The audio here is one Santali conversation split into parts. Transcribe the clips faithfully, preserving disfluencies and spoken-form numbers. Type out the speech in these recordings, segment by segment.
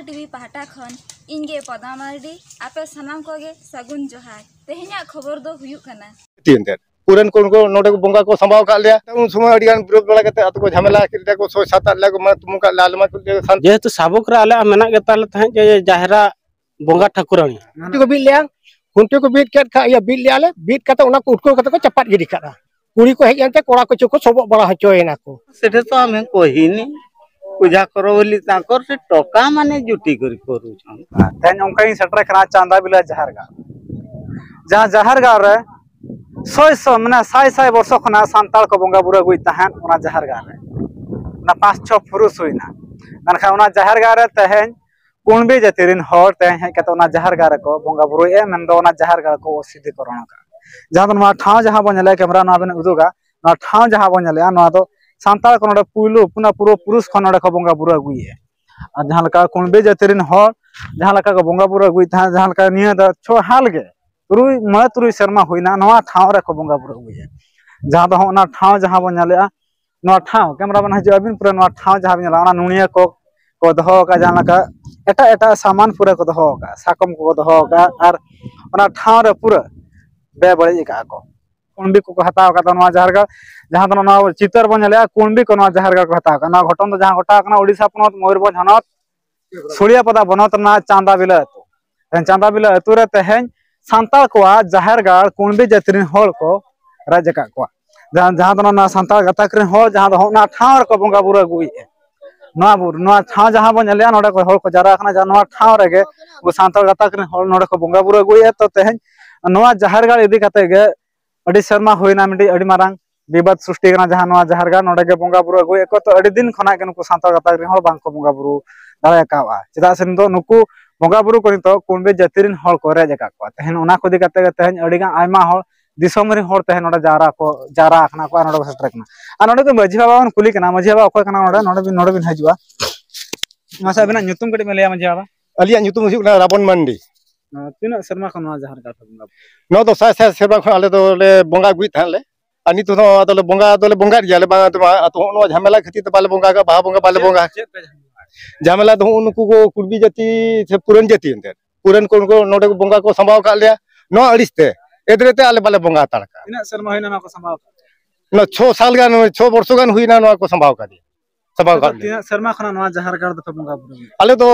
ᱴᱤᱵᱷᱤ ᱯᱟᱦᱴᱟ ᱠᱷᱚᱱ ᱤᱧ ᱜᱮ ᱯᱚᱫᱢᱟ ᱢᱟᱨᱰᱤ, ᱟᱯᱮ ᱥᱟᱱᱟᱢ ᱠᱚᱜᱮ ᱥᱟᱹᱜᱩᱱ ᱡᱚᱦᱟᱨ᱾ ᱛᱮᱦᱮᱧᱟᱜ ᱠᱷᱚᱵᱚᱨ ᱫᱚ ᱦᱩᱭᱩᱜ ᱠᱟᱱᱟ, ᱛᱤᱭᱮᱱ ᱛᱮ ᱠᱚᱨᱮᱱ ᱠᱚ ᱱᱚᱰᱮ ᱠᱚ ᱵᱚᱸᱜᱟ ᱠᱚ ᱥᱟᱢᱵᱟᱣ ᱟᱠᱟᱫ ᱞᱮᱭᱟ᱾ ᱩᱱ ᱥᱚᱢᱚᱭ ᱟᱹᱰᱤ ᱜᱟᱱ ᱵᱤᱨᱳᱫ ᱵᱟᱲᱟ ᱠᱟᱛᱮ ᱟᱛᱳ ᱠᱚ ᱡᱷᱟᱢᱮᱞᱟ ᱠᱮᱫ ᱞᱮᱭᱟ ᱠᱚ, ᱥᱚᱭ ᱥᱟᱛ ᱟᱫ ᱞᱮᱭᱟ ᱠᱚ, ᱢᱟᱱᱮ ᱛᱩᱢᱩ ᱠᱟᱜ ᱞᱮᱭᱟ, ᱟᱞᱮ ᱢᱟ ᱠᱚ ᱞᱟᱹᱭᱟ ᱥᱟᱱ- ᱡᱮᱦᱮᱛᱩ ᱥᱟᱵᱚᱠ ᱨᱮ ᱟᱞᱮᱭᱟᱜ ᱢᱮᱱᱟᱜ ᱜᱮᱛᱟ ᱞᱮ ᱛᱟᱦᱮᱸᱫ ᱡᱮ ᱡᱟᱦᱮᱨᱟ ᱵᱚᱸᱜᱟ ᱴᱷᱟᱹᱠᱩᱨᱟᱹᱱᱤ᱾ ᱠᱷᱩᱱᱴᱤ ᱠᱚ ᱵᱤᱫ ᱞᱮᱭᱟ, ᱠᱷᱩᱱᱴᱤ ᱠᱚ ᱵᱤᱫ ᱠᱮᱫ ᱠᱷᱟᱡ, ᱤᱭᱟᱹ, ᱵᱤᱫ ᱞᱮᱭᱟ ᱞᱮ, ᱵᱤᱫ ᱠᱟᱛᱮ ᱚᱱᱟ ᱠᱚ ᱩᱴᱠᱟᱹᱣ ᱠᱟᱛᱮ ᱠᱚ ᱪᱟᱯᱟᱫ ᱜᱤᱰᱤ ᱠᱟᱜᱼᱟ᱾ ᱠᱩᱲᱤ ᱠᱚ ᱦᱮᱡ ᱮᱱᱛᱮ ᱠᱚᱲᱟ ᱠᱚ ᱪᱚ ᱠᱚ ᱥᱚᱵᱚᱜ ᱵᱟᱲᱟ ᱦᱚᱪᱚᱭᱮᱱᱟ ᱠᱚ᱾ ସେଠି ତ ଆମେ କହିନି, ପୂଜା କର ବୋଲି ତାଙ୍କର ସେ ଟକା ମାନେ ଜୁଟି କରି କରୁଛନ୍ତି। ᱛᱮᱦᱮᱧ ᱚᱱᱠᱟ ᱜᱤᱧ ᱥᱮᱴᱮᱨ ᱠᱟᱱᱟ ᱪᱟᱸᱫᱟ ᱵᱤᱞᱟ ᱡᱟᱦᱮᱨ ᱜᱟᱲ, ᱡᱟᱦᱟᱸ ᱡᱟᱦᱮᱨ ᱜᱟᱲ ᱨᱮ ᱥᱚᱭ ᱥᱚ, ᱢᱟᱱᱮ ᱥᱟᱭ ᱥᱟᱭ ᱵᱚᱨᱥᱚ ᱠᱷᱚᱱᱟᱜ ᱥᱟᱱᱛᱟᱲ ᱠᱚ ᱵᱚᱸᱜᱟ ᱵᱩᱨᱩ ᱟᱹᱜᱩᱭᱮᱫ ᱛᱟᱦᱮᱸᱫ ᱚᱱᱟ ᱡᱟᱦᱮᱨ ᱜᱟᱲ ᱨᱮ᱾ ᱚᱱᱟ ᱯᱟᱸᱪ ᱪᱷᱚ ᱯᱩᱨᱩᱥ ᱦᱩᱭᱱᱟ, ᱢᱮᱱᱠᱷᱟᱱ ᱚᱱᱟ ᱡᱟᱦᱮᱨ ᱜᱟᱲ ᱨᱮ ᱛᱮᱦᱮᱧ ᱠᱩᱬᱵᱤ ᱡᱟᱹᱛᱤ ᱨᱮᱱ ᱦᱚᱲ ᱛᱮᱦᱮᱧ ᱦᱮᱡ ᱠᱟᱛᱮ ᱚᱱᱟ ᱡᱟᱦᱮᱨ ᱜᱟᱲ ᱨᱮᱠᱚ ᱵᱚᱸᱜᱟ ᱵᱩᱨᱩᱭᱮᱫᱼᱟ, ᱢᱮᱱᱫᱚ ᱚᱱᱟ ᱡᱟᱦᱮᱨ ᱜᱟᱲ ᱠᱚ ᱚᱥᱤᱫᱷᱤᱠᱚᱨᱚᱱ ᱟᱠᱟᱫᱼᱟ᱾ ᱡᱟᱦᱟᱸ ᱫᱚ ᱱᱚᱣᱟ ᱴᱷᱟᱶ ᱡᱟᱦᱟᱸ ᱵᱚᱱ ᱧᱮᱞᱮᱫᱼᱟ, ᱠᱮᱢᱨᱟ ᱱᱚᱣᱟ ᱵᱮᱱ ᱩᱫᱩᱜᱟ, ᱱᱚᱣᱟ ᱴᱷᱟᱶ ᱡᱟᱦᱟᱸ ᱵᱚᱱ ᱧᱮᱞᱮᱫᱼᱟ, ᱱᱚᱣᱟ ᱫᱚ ᱥᱟᱱᱛᱟᱲ ᱠᱚ ᱱᱚᱰᱮ ᱯᱩᱭᱞᱩ ᱚᱱᱟ ᱯᱩᱨᱵᱚ ᱯᱩᱨᱩᱥ ᱠᱷᱚᱱ ᱱᱚᱰᱮ ᱠᱚ ᱵᱚᱸᱜᱟ ᱵᱩᱨᱩ ᱟᱹᱜᱩᱭᱮᱫᱼᱟ᱾ ᱟᱨ ᱡᱟᱦᱟᱸ ᱞᱮᱠᱟ ᱠᱩᱬᱵᱤ ᱡᱟᱹᱛᱤ ᱨᱮᱱ ᱦᱚᱲ ᱡᱟᱦᱟᱸ ᱞᱮᱠᱟ ᱠᱚ ᱵᱚᱸᱜᱟ ᱵᱩᱨᱩ ᱟᱹᱜᱩᱭᱮᱫ ᱛᱟᱦᱮᱸᱫ, ᱡᱟᱦᱟᱸ ᱞᱮᱠᱟ ᱱᱤᱭᱟᱹ ᱫᱚ ᱪᱷᱚ ᱦᱟᱞ ᱜᱮ ᱛᱩᱨᱩᱭ, ᱢᱚᱬᱮ ᱛᱩᱨᱩᱭ ᱥᱮᱨᱢᱟ ᱦᱩᱭᱱᱟ ᱱᱚᱣᱟ ᱴᱷᱟᱶ ᱨᱮᱠᱚ ᱵᱚᱸᱜᱟ ᱵᱩᱨᱩ ᱟᱹᱜᱩᱭᱮᱫᱼᱟ᱾ ᱡᱟᱦᱟᱸ ᱫᱚ ᱦᱚᱸᱜᱼᱚ ᱱᱟ ᱴᱷᱟᱶ ᱡᱟᱦᱟᱸ ᱵᱚᱱ ᱧᱮᱞᱮᱫᱼᱟ, ᱱᱚᱣᱟ ᱴᱷᱟᱶ, ᱠᱮᱢᱨᱟ ᱢᱮᱱ ᱦᱤᱡᱩᱜ ᱟᱵᱤᱱ, ᱯᱩᱨᱟᱹ ᱱᱚᱣᱟ ᱴᱷᱟᱶ ᱡᱟᱦᱟᱸ ᱵᱤᱱ ᱧᱮᱞᱟ, ᱚᱱᱟ ᱱᱩᱬᱤᱭᱟᱹ ᱠᱚ ᱠᱚ ᱫᱚᱦᱚ ᱟᱠᱟᱫᱼᱟ, ᱡᱟᱦᱟᱸ ᱞᱮᱠᱟ ᱮᱴᱟᱜ ᱮᱴᱟᱜ ᱥᱟᱢᱟᱱ ᱯᱩᱨᱟᱹ ᱠᱚ ᱫᱚᱦᱚ ᱟᱠᱟᱫᱼᱟ, ᱥᱟᱠᱚᱢ ᱠᱚᱠᱚ ᱫᱚᱦᱚ ᱟᱠᱟᱫᱼᱟ, ᱟᱨ ᱚᱱᱟ ᱴᱷᱟᱶ ᱨᱮ ᱯᱩᱨᱟᱹ ᱵᱮ ᱵᱟᱹᱲᱤᱡ ᱟᱠᱟᱫᱼᱟ ᱠᱚ᱾ ᱠᱩᱬᱵᱤ ᱠᱚᱠᱚ ᱦᱟᱛᱟᱣ ᱟᱠᱟᱫᱟ ᱱᱚᱣᱟ ᱡᱟᱦᱮᱨ ᱜᱟᱲ, ᱡᱟᱦᱟᱸ ᱫᱚ ᱱᱚᱣᱟ ᱪᱤᱛᱟᱹᱨ ᱵᱚᱱ ᱧᱮᱞᱮᱜᱼᱟ, ᱠᱩᱬᱵᱤ ᱠᱚ ᱱᱚᱣᱟ ᱡᱟᱦᱮᱨ ᱜᱟᱲ ᱠᱚ ᱦᱟᱛᱟᱣ ᱟᱠᱟᱫᱟ᱾ ᱱᱚᱣᱟ ᱜᱷᱚᱴᱚᱱ ᱫᱚ ᱡᱟᱦᱟᱸ ᱜᱷᱚᱴᱟᱣ ᱠᱟᱱᱟ ᱳᱰᱤᱥᱟ ᱯᱚᱱᱚᱛ ᱢᱚᱭᱩᱨᱵᱷᱚᱸᱡᱽ ᱦᱚᱱᱚᱛ ᱥᱩᱲᱤᱭᱟᱯᱟᱫᱟ ᱵᱚᱱᱚᱛ ᱨᱮᱱᱟᱜ ᱪᱟᱸᱫᱟ ᱵᱤᱞᱟ ᱟᱹᱛᱩ᱾ ᱛᱮᱦᱮᱧ ᱪᱟᱸᱫᱟ ᱵᱤᱞᱟ ᱟᱹᱛᱩ ᱨᱮ ᱛᱮᱦᱮᱧ ᱥᱟᱱᱛᱟᱲ ᱠᱚᱣᱟᱜ ᱡᱟᱦᱮᱨ ᱜᱟᱲ ᱠᱩᱬᱵᱤ ᱡᱟᱹᱛᱤ ᱨᱮᱱ ᱦᱚᱲ ᱠᱚ ᱨᱮᱡ ᱟᱠᱟᱫ ᱠᱚᱣᱟ᱾ ᱡᱟᱦᱟᱸ, ᱡᱟᱦᱟᱸ ᱫᱚ ᱚᱱᱟ ᱥᱟᱱᱛᱟᱲ ᱜᱟᱛᱟᱠ ᱨᱮᱱ ᱦᱚᱲ ᱡᱟᱦᱟᱸ ᱫᱚ ᱦᱚᱸᱜ ᱚᱱᱟ ᱴᱷᱟᱶ ᱨᱮᱠᱚ ᱵᱚᱸᱜᱟ ᱵᱩᱨᱩ ᱟᱹᱜᱩᱭᱮᱫᱼᱟ᱾ ᱱᱚᱣᱟ ᱵᱩᱨᱩ, ᱱᱚᱣᱟ ᱴᱷᱟᱶ ᱡᱟᱦᱟᱸ ᱵᱚᱱ ᱧᱮᱞᱮᱜᱼᱟ, ᱱᱚᱰᱮ ᱠᱚ ᱦᱚᱲ ᱠᱚ ᱡᱟᱣᱨᱟ ᱟᱠᱟᱱᱟ, ᱡᱟᱦᱟᱸ ᱱᱚᱣᱟ ᱴᱷᱟᱶ ᱨᱮᱜᱮ ᱟᱵᱚ ᱥᱟᱱᱛᱟᱲ ᱜᱟᱛᱟᱠ ᱨᱮᱱ ᱦᱚᱲ ᱱᱚᱰᱮ ᱠᱚ ᱵᱚᱸᱜᱟ ᱵᱩᱨᱩ ᱟᱹᱜᱩᱭᱮᱫᱼᱟ᱾ ᱛᱚ ᱛᱮᱦᱮᱧ ᱱᱚᱣᱟ ᱡᱟᱦᱮᱨ ᱜᱟᱲ ᱤᱫᱤ ᱠᱟᱛᱮ ᱜᱮ ᱟᱹᱰᱤ ᱥᱮᱨᱢᱟ ᱦᱩᱭᱱᱟ ᱢᱤᱫᱴᱤᱡ ᱟᱹᱰᱤ ᱢᱟᱨᱟᱝ ᱵᱤᱵᱟᱫ ᱥᱨᱤᱥᱴᱤ ᱠᱟᱱᱟ, ᱡᱟᱦᱟᱸ ᱱᱚᱣᱟ ᱡᱟᱦᱮᱨ ᱜᱟᱲ ᱱᱚᱰᱮ ᱜᱮ ᱵᱚᱸᱜᱟ ᱵᱩᱨᱩ ᱟᱹᱜᱩᱭᱮᱫ ᱠᱚ᱾ ᱛᱚ ᱟᱹᱰᱤ ᱫᱤᱱ ᱠᱷᱚᱱᱟᱜ ᱜᱮ ᱱᱩᱠᱩ ᱥᱟᱱᱛᱟᱲ ᱜᱟᱛᱟᱠ ᱨᱮᱱ ᱦᱚᱲ ᱵᱟᱝ ᱠᱚ ᱵᱚᱸᱜᱟ ᱵᱩᱨᱩ ᱫᱟᱲᱮ ᱟᱠᱟᱫᱼᱟ, ᱪᱮᱫᱟᱜ ᱥᱮ ᱱᱤᱛᱚᱜ ᱱᱩᱠᱩ ᱵᱚᱸᱜᱟ ᱵᱩᱨᱩ ᱠᱚ ᱱᱤᱛᱚᱜ ᱠᱩᱬᱵᱤ ᱡᱟᱹᱛᱤ ᱨᱮᱱ ᱦᱚᱲ ᱠᱚ ᱨᱮᱡ ᱟᱠᱟᱫ ᱠᱚᱣᱟ᱾ ᱛᱮᱦᱮᱧ ᱚᱱᱟ ᱠᱚ ᱤᱫᱤ ᱠᱟᱛᱮ ᱜᱮ ᱛᱮᱦᱮᱧ ᱟᱹᱰᱤ ᱜᱟᱱ ᱟᱭᱢᱟ ᱦᱚᱲ ᱫᱤᱥᱚᱢ ᱨᱮᱱ ᱦᱚᱲ ᱛᱮᱦᱮᱧ ᱱᱚᱰᱮ ᱡᱟᱣᱨᱟ ᱠᱚ ᱡᱟᱣᱨᱟ ᱟᱠᱟᱱᱟ ᱠᱚ ᱟᱨ ᱱᱚᱰᱮ ᱠᱚ ᱥᱮᱴᱮᱨ ᱠᱟᱱᱟ᱾ ᱟᱨ ᱱᱚᱰᱮ ᱫᱚ ᱢᱟᱹᱡᱷᱤ ᱵᱟᱵᱟ ᱵᱚᱱ ᱠᱩᱞᱤ ᱠᱟᱱᱟ᱾ ᱢᱟᱹᱡᱷᱤ ᱵᱟᱵᱟ, ᱚᱠᱚᱭ ᱠᱟᱱᱟ ᱱᱚᱰᱮ? ᱱᱚᱰᱮ ᱵᱤᱱ, ᱱᱚᱰᱮ ᱵᱤᱱ ᱦᱤᱡᱩᱜᱼᱟ᱾ ᱢᱟᱥᱮ ᱟᱵᱤᱱᱟᱜ ᱧᱩᱛᱩᱢ ᱠᱟᱹᱴᱤᱡ ᱵᱤᱱ ᱞᱟᱹᱭᱟ ᱢᱟᱹᱡᱷᱤ ᱵᱟᱵᱟ? ᱟᱹᱞᱤᱧᱟᱜ ᱧᱩᱛᱩᱢ ᱦᱩᱭᱩᱜ ᱠᱟᱱᱟ ᱨᱟᱵᱚᱱ ᱢᱟᱱᱰᱤ᱾ ᱟᱨ ᱛᱤᱱᱟᱹᱜ ᱥᱮᱨᱢᱟ ᱠᱷᱚᱱ ᱱᱚᱣᱟ ᱡᱟᱦᱮᱨ ᱜᱟᱲ ᱨᱮ ᱵᱚᱸᱜᱟ ᱵᱩᱨᱩ? ᱱᱚᱣᱟ ᱫᱚ ᱥᱟᱭ ᱥᱟᱭ ᱥᱮᱨᱢᱟ ᱠᱷᱚᱱ ᱟᱞᱮ ᱫᱚᱞᱮ ᱵᱚᱸᱜᱟ ᱟᱹᱜᱩᱭᱮᱫ ᱛᱟᱦᱮᱸᱫ ᱞᱮ᱾ ᱟᱨ ᱱᱤᱛᱚᱜ ᱦᱚᱸ ᱟᱫᱚᱞᱮ ᱵᱚᱸᱜᱟ ᱫᱚᱞᱮ ᱵᱚᱸᱜᱟᱭᱮᱫ ᱜᱮᱭᱟ ᱞᱮ, ᱵᱟᱝ ᱫᱚ ᱵᱟᱝ, ᱟᱫᱚ ᱦᱚᱸᱜᱼᱚ ᱱᱚᱣᱟ ᱡᱷᱟᱢᱮᱞᱟ ᱠᱷᱟᱹᱛᱤᱨ ᱛᱮ ᱵᱟᱞᱮ ᱵᱚᱸᱜᱟ ᱟᱠᱟᱫᱼᱟ, ᱵᱟᱦᱟ ᱵᱚᱸᱜᱟ ᱵᱟᱞᱮ ᱪᱮᱫ, ᱵᱚᱸᱜᱟ᱾ ᱪᱮᱫ ᱯᱮ ᱡᱷᱟᱢᱮᱞᱟ? ᱡᱷᱟᱢᱮᱞᱟ ᱫᱚ ᱦᱩᱜᱼᱩ ᱱᱩᱠᱩ ᱠᱚ ᱠᱩᱲᱵᱤ ᱡᱟᱹᱛᱤ ᱥᱮ ᱯᱩᱨᱟᱹᱱ ᱡᱟᱹᱛᱤ ᱮᱱᱛᱮᱫ, ᱯᱩᱨᱟᱹᱱ ᱠᱚ ᱩᱱᱠᱩ ᱱᱚᱰᱮ ᱠᱚ ᱵᱚᱸᱜᱟ ᱠᱚ ᱥᱟᱢᱵᱟᱣ ᱟᱠᱟᱫ ᱞᱮᱭᱟ, ᱱᱚᱣᱟ ᱟᱹᱲᱤᱥ ᱛᱮ ᱮᱫᱽᱨᱮ ᱛᱮ ᱟᱞᱮ ᱵᱟᱞᱮ ᱵᱚᱸᱜᱟ ᱦᱟᱛᱟᱲ ᱠᱟᱜᱼᱟ᱾ ᱛᱤᱱᱟᱹᱜ ᱥᱮᱨᱢᱟ ᱦᱩᱭᱱᱟ ᱱᱚᱣᱟ ᱠᱚ ᱥᱟᱢᱵᱟᱣ ᱟᱠᱟᱫ? ᱱᱚᱣᱟ ᱪᱷᱚ ᱥᱟᱞ ᱜᱟᱱ, ᱪᱷᱚ ᱵᱚᱨᱥᱚ ᱜᱟᱱ ᱦᱩᱭᱱᱟ ᱱᱚᱣᱟ ᱠᱚ ᱥᱟᱢᱵᱟᱣ ᱟᱠᱟᱫ ᱞᱮᱭᱟ, ᱥᱟᱢᱵᱟᱣ ᱟᱯᱮ ᱫᱚ ᱟᱠᱟᱫ ᱞᱮᱭᱟ᱾ ᱛᱤᱱᱟᱹᱜ ᱥᱮᱨᱢᱟ ᱠᱷᱚᱱᱟᱜ ᱱᱚᱣᱟ ᱡᱟᱦᱮᱨ ᱜᱟᱲ ᱫᱚᱯᱮ ᱵᱚᱸᱜᱟ ᱵᱩᱨᱩᱭᱟ? ᱟᱞᱮ ᱫᱚ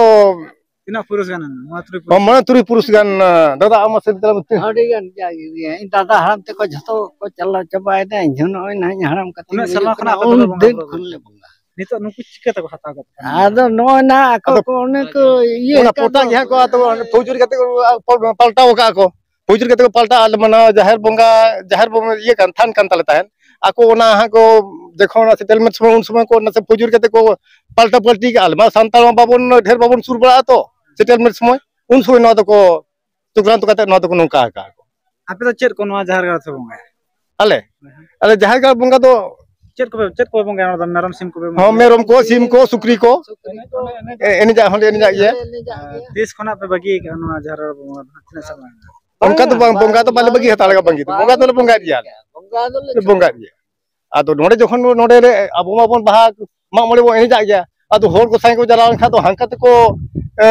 ᱛᱤᱱᱟᱹᱜ ᱯᱩᱨᱩᱥ ᱜᱟᱱ? ᱢᱚᱬᱮ ᱛᱩᱨᱩᱭ ᱯᱩᱨᱩᱥ᱾ ᱢᱚᱬᱮ ᱛᱩᱨᱩᱭ ᱯᱩᱨᱩᱥ ᱜᱟᱱ, ᱫᱟᱫᱟ, ᱟᱢ ᱢᱟᱥᱮ ᱞᱟᱹᱭ ᱛᱟᱞᱟᱝ ᱢᱮ᱾ ᱟᱹᱰᱤ ᱜᱟᱱ ᱡᱟᱜᱮ, ᱤᱧ ᱫᱟᱫᱟ ᱦᱟᱲᱟᱢ ᱛᱮᱠᱚ ᱡᱷᱚᱛᱚ ᱠᱚ ᱪᱟᱞᱟᱣ ᱪᱟᱵᱟᱭᱮᱱᱟ, ᱤᱧ ᱦᱚᱸ ᱱᱚᱜᱼᱚᱭ ᱱᱟᱦᱟᱜ ᱤᱧ ᱦᱟᱲᱟᱢ ᱠᱟᱛᱮ ᱩᱱᱟᱹᱜ ᱥᱮᱨᱢᱟ ᱠᱷᱚᱱᱟᱜ ᱟᱯᱮ ᱫᱚᱯᱮ ᱩᱱ ᱵᱚᱸᱜᱟ ᱫᱤᱱ ᱵᱩᱨᱩ ᱠᱷᱚᱱ ᱞᱮ ᱵᱚᱸᱜᱟ᱾ ᱱᱤᱛᱚᱜ ᱱᱩᱠᱩ ᱪᱤᱠᱟᱹ ᱛᱮᱠᱚ ᱦᱟᱛᱟᱣ ᱠᱮᱫ ᱛᱟᱯᱮᱭᱟ? ᱟᱫᱚ ᱱᱚᱜᱼᱚᱭ ᱱᱟ ᱟᱠᱚ ᱟᱫᱚ ᱠᱚ ᱚᱱᱮ ᱠᱚ ᱤᱭᱟᱹ ᱚᱱᱟ ᱠᱟᱱ ᱯᱚᱴᱟ ᱫᱚ᱾ ᱜᱮ ᱦᱟᱸᱜ ᱠᱚ ᱟᱫᱚ ᱯᱷᱳᱡᱽ ᱠᱟᱛᱮ ᱠᱚ ᱯᱟᱞᱴᱟᱣ ᱟᱠᱟᱫ ᱠᱚ᱾ ᱯᱷᱳᱡᱽ ᱠᱟᱛᱮ ᱠᱚ ᱯᱟᱞᱴᱟᱣ, ᱟᱞᱮ ᱢᱟᱱᱟᱣ ᱡᱟᱦᱮᱨ ᱵᱚᱸᱜᱟ, ᱡᱟᱦᱮᱨ ᱵᱚᱸᱜᱟ ᱤᱭᱟᱹ ᱠᱟᱱ, ᱛᱷᱟᱱ ᱠᱟᱱ ᱛᱟᱞᱮ ᱛᱟᱦᱮᱸᱫ᱾ ᱟᱠᱚ ᱚᱱᱟ ᱦᱟᱸᱜ ᱠᱚ ᱡᱚᱠᱷᱚᱱ ᱚᱱᱟ ᱥᱮᱴᱮᱞᱢᱮᱱᱴ ᱥᱚᱢᱚᱭ, ᱩᱱ ᱥᱚᱢᱚᱭ ᱠᱚ ᱱᱟᱥᱮ ᱯᱷᱳᱡᱽ ᱠᱟᱛᱮ ᱠᱚ ᱯᱟᱞᱴᱟ ᱯᱟᱞᱴᱤ ᱠᱟᱜᱼᱟ᱾ ᱟᱞᱮ ᱢᱟ ᱥᱟᱱᱛᱟᱲ ᱢᱟ ᱵᱟᱵᱚᱱ, ᱰᱷᱮᱨ ᱵᱟᱵᱚᱱ ᱥᱩᱨ ᱵᱟᱲᱟᱜᱼᱟ ᱛᱚ ᱥᱮᱴᱮᱞᱢᱮᱱᱴ ᱥᱚᱢᱚᱭ, ᱩᱱ ᱥᱚᱢᱚᱭ ᱱᱚᱣᱟ ᱫᱚᱠᱚ ᱪᱚᱠᱨᱟᱱᱛᱚ ᱠᱟᱛᱮ ᱱᱚᱣᱟ ᱫᱚᱠᱚ ᱱᱚᱝᱠᱟ ᱟᱠᱟᱫᱼᱟ ᱠᱚ᱾ ᱟᱯᱮ ᱫᱚ ᱪᱮᱫ ᱠᱚ ᱱᱚᱣᱟ ᱡᱟᱦᱮᱨ ᱜᱟᱲ ᱨᱮᱯᱮ ᱵᱚᱸᱜᱟᱭᱟ? ᱟᱞᱮ, ᱟᱞᱮ ᱡᱟᱦᱮᱨ ᱜᱟᱲ ᱵᱚᱸᱜᱟ ᱫᱚ ᱪᱮᱫ ᱠᱚᱯᱮ, ᱪᱮᱫ ᱠᱚᱯᱮ ᱵᱚᱸᱜᱟᱭᱟ? ᱚᱱᱟ ᱫᱚ ᱢᱮᱨᱚᱢ, ᱥᱤᱢ ᱠᱚᱯᱮ ᱵᱚᱸᱜᱟᱭᱟ? ᱦᱚᱸ, ᱢᱮᱨᱚᱢ ᱠᱚ, ᱥᱤᱢ ᱠᱚ, ᱥᱩᱠᱨᱤ ᱠᱚ, ᱮ-, ᱮᱱᱮᱡᱟᱜ ᱦᱚᱸᱞᱮ ᱮᱱᱮᱡᱟᱜ ᱜᱮᱭᱟ᱾ ᱛᱤᱥ ᱠᱷᱚᱱᱟᱜ ᱯᱮ ᱵᱟᱹᱜᱤ ᱟᱠᱟᱫᱼᱟ ᱱᱚᱣᱟ ᱡᱟᱦᱮᱨ ᱜᱟᱲ ᱵᱚᱸᱜᱟ ᱫᱚ? ᱛᱤᱱᱟᱹᱜ ᱥᱮᱨᱢᱟ ᱦᱩᱭᱱᱟ? ᱚᱱᱠᱟ ᱫᱚ ᱵᱟᱝ, ᱵᱚᱸᱜᱟ ᱫᱚ ᱵᱟᱞᱮ ᱵᱟᱹᱜᱤ ᱦᱟᱛᱟᱲ ᱠᱟᱜᱼᱟ, ᱵᱟᱹᱜᱤ ᱫᱚ᱾ ᱵᱚᱸᱜᱟ ᱫᱚᱞᱮ ᱵᱚᱸᱜᱟᱭᱮᱫ ᱜᱮᱭᱟ᱾ ᱵᱚᱸᱜᱟ ᱫᱚᱞᱮ ᱞᱮ ᱵᱚᱸᱜᱟᱭᱮᱫ ᱜᱮᱭᱟ᱾ ᱟᱫᱚ ᱱᱚᱰᱮ ᱡᱚᱠᱷᱚᱱ ᱱᱚᱰᱮ ᱨᱮ ᱟᱵᱚ ᱢᱟᱵᱚᱱ ᱵᱟᱦᱟ ᱢᱟᱜ ᱢᱚᱬᱮ ᱵᱚᱱ ᱮᱱᱮᱡᱟᱜ ᱜᱮᱭᱟ, ᱟᱫᱚ ᱦᱚᱲ ᱜᱚᱸᱥᱟᱭ ᱠᱚ ᱪᱟᱞᱟᱣ ᱞᱮᱱᱠᱷᱟᱱ ᱫᱚ ᱦᱟᱱᱠᱟ ᱛᱮᱠᱚ, ᱮ,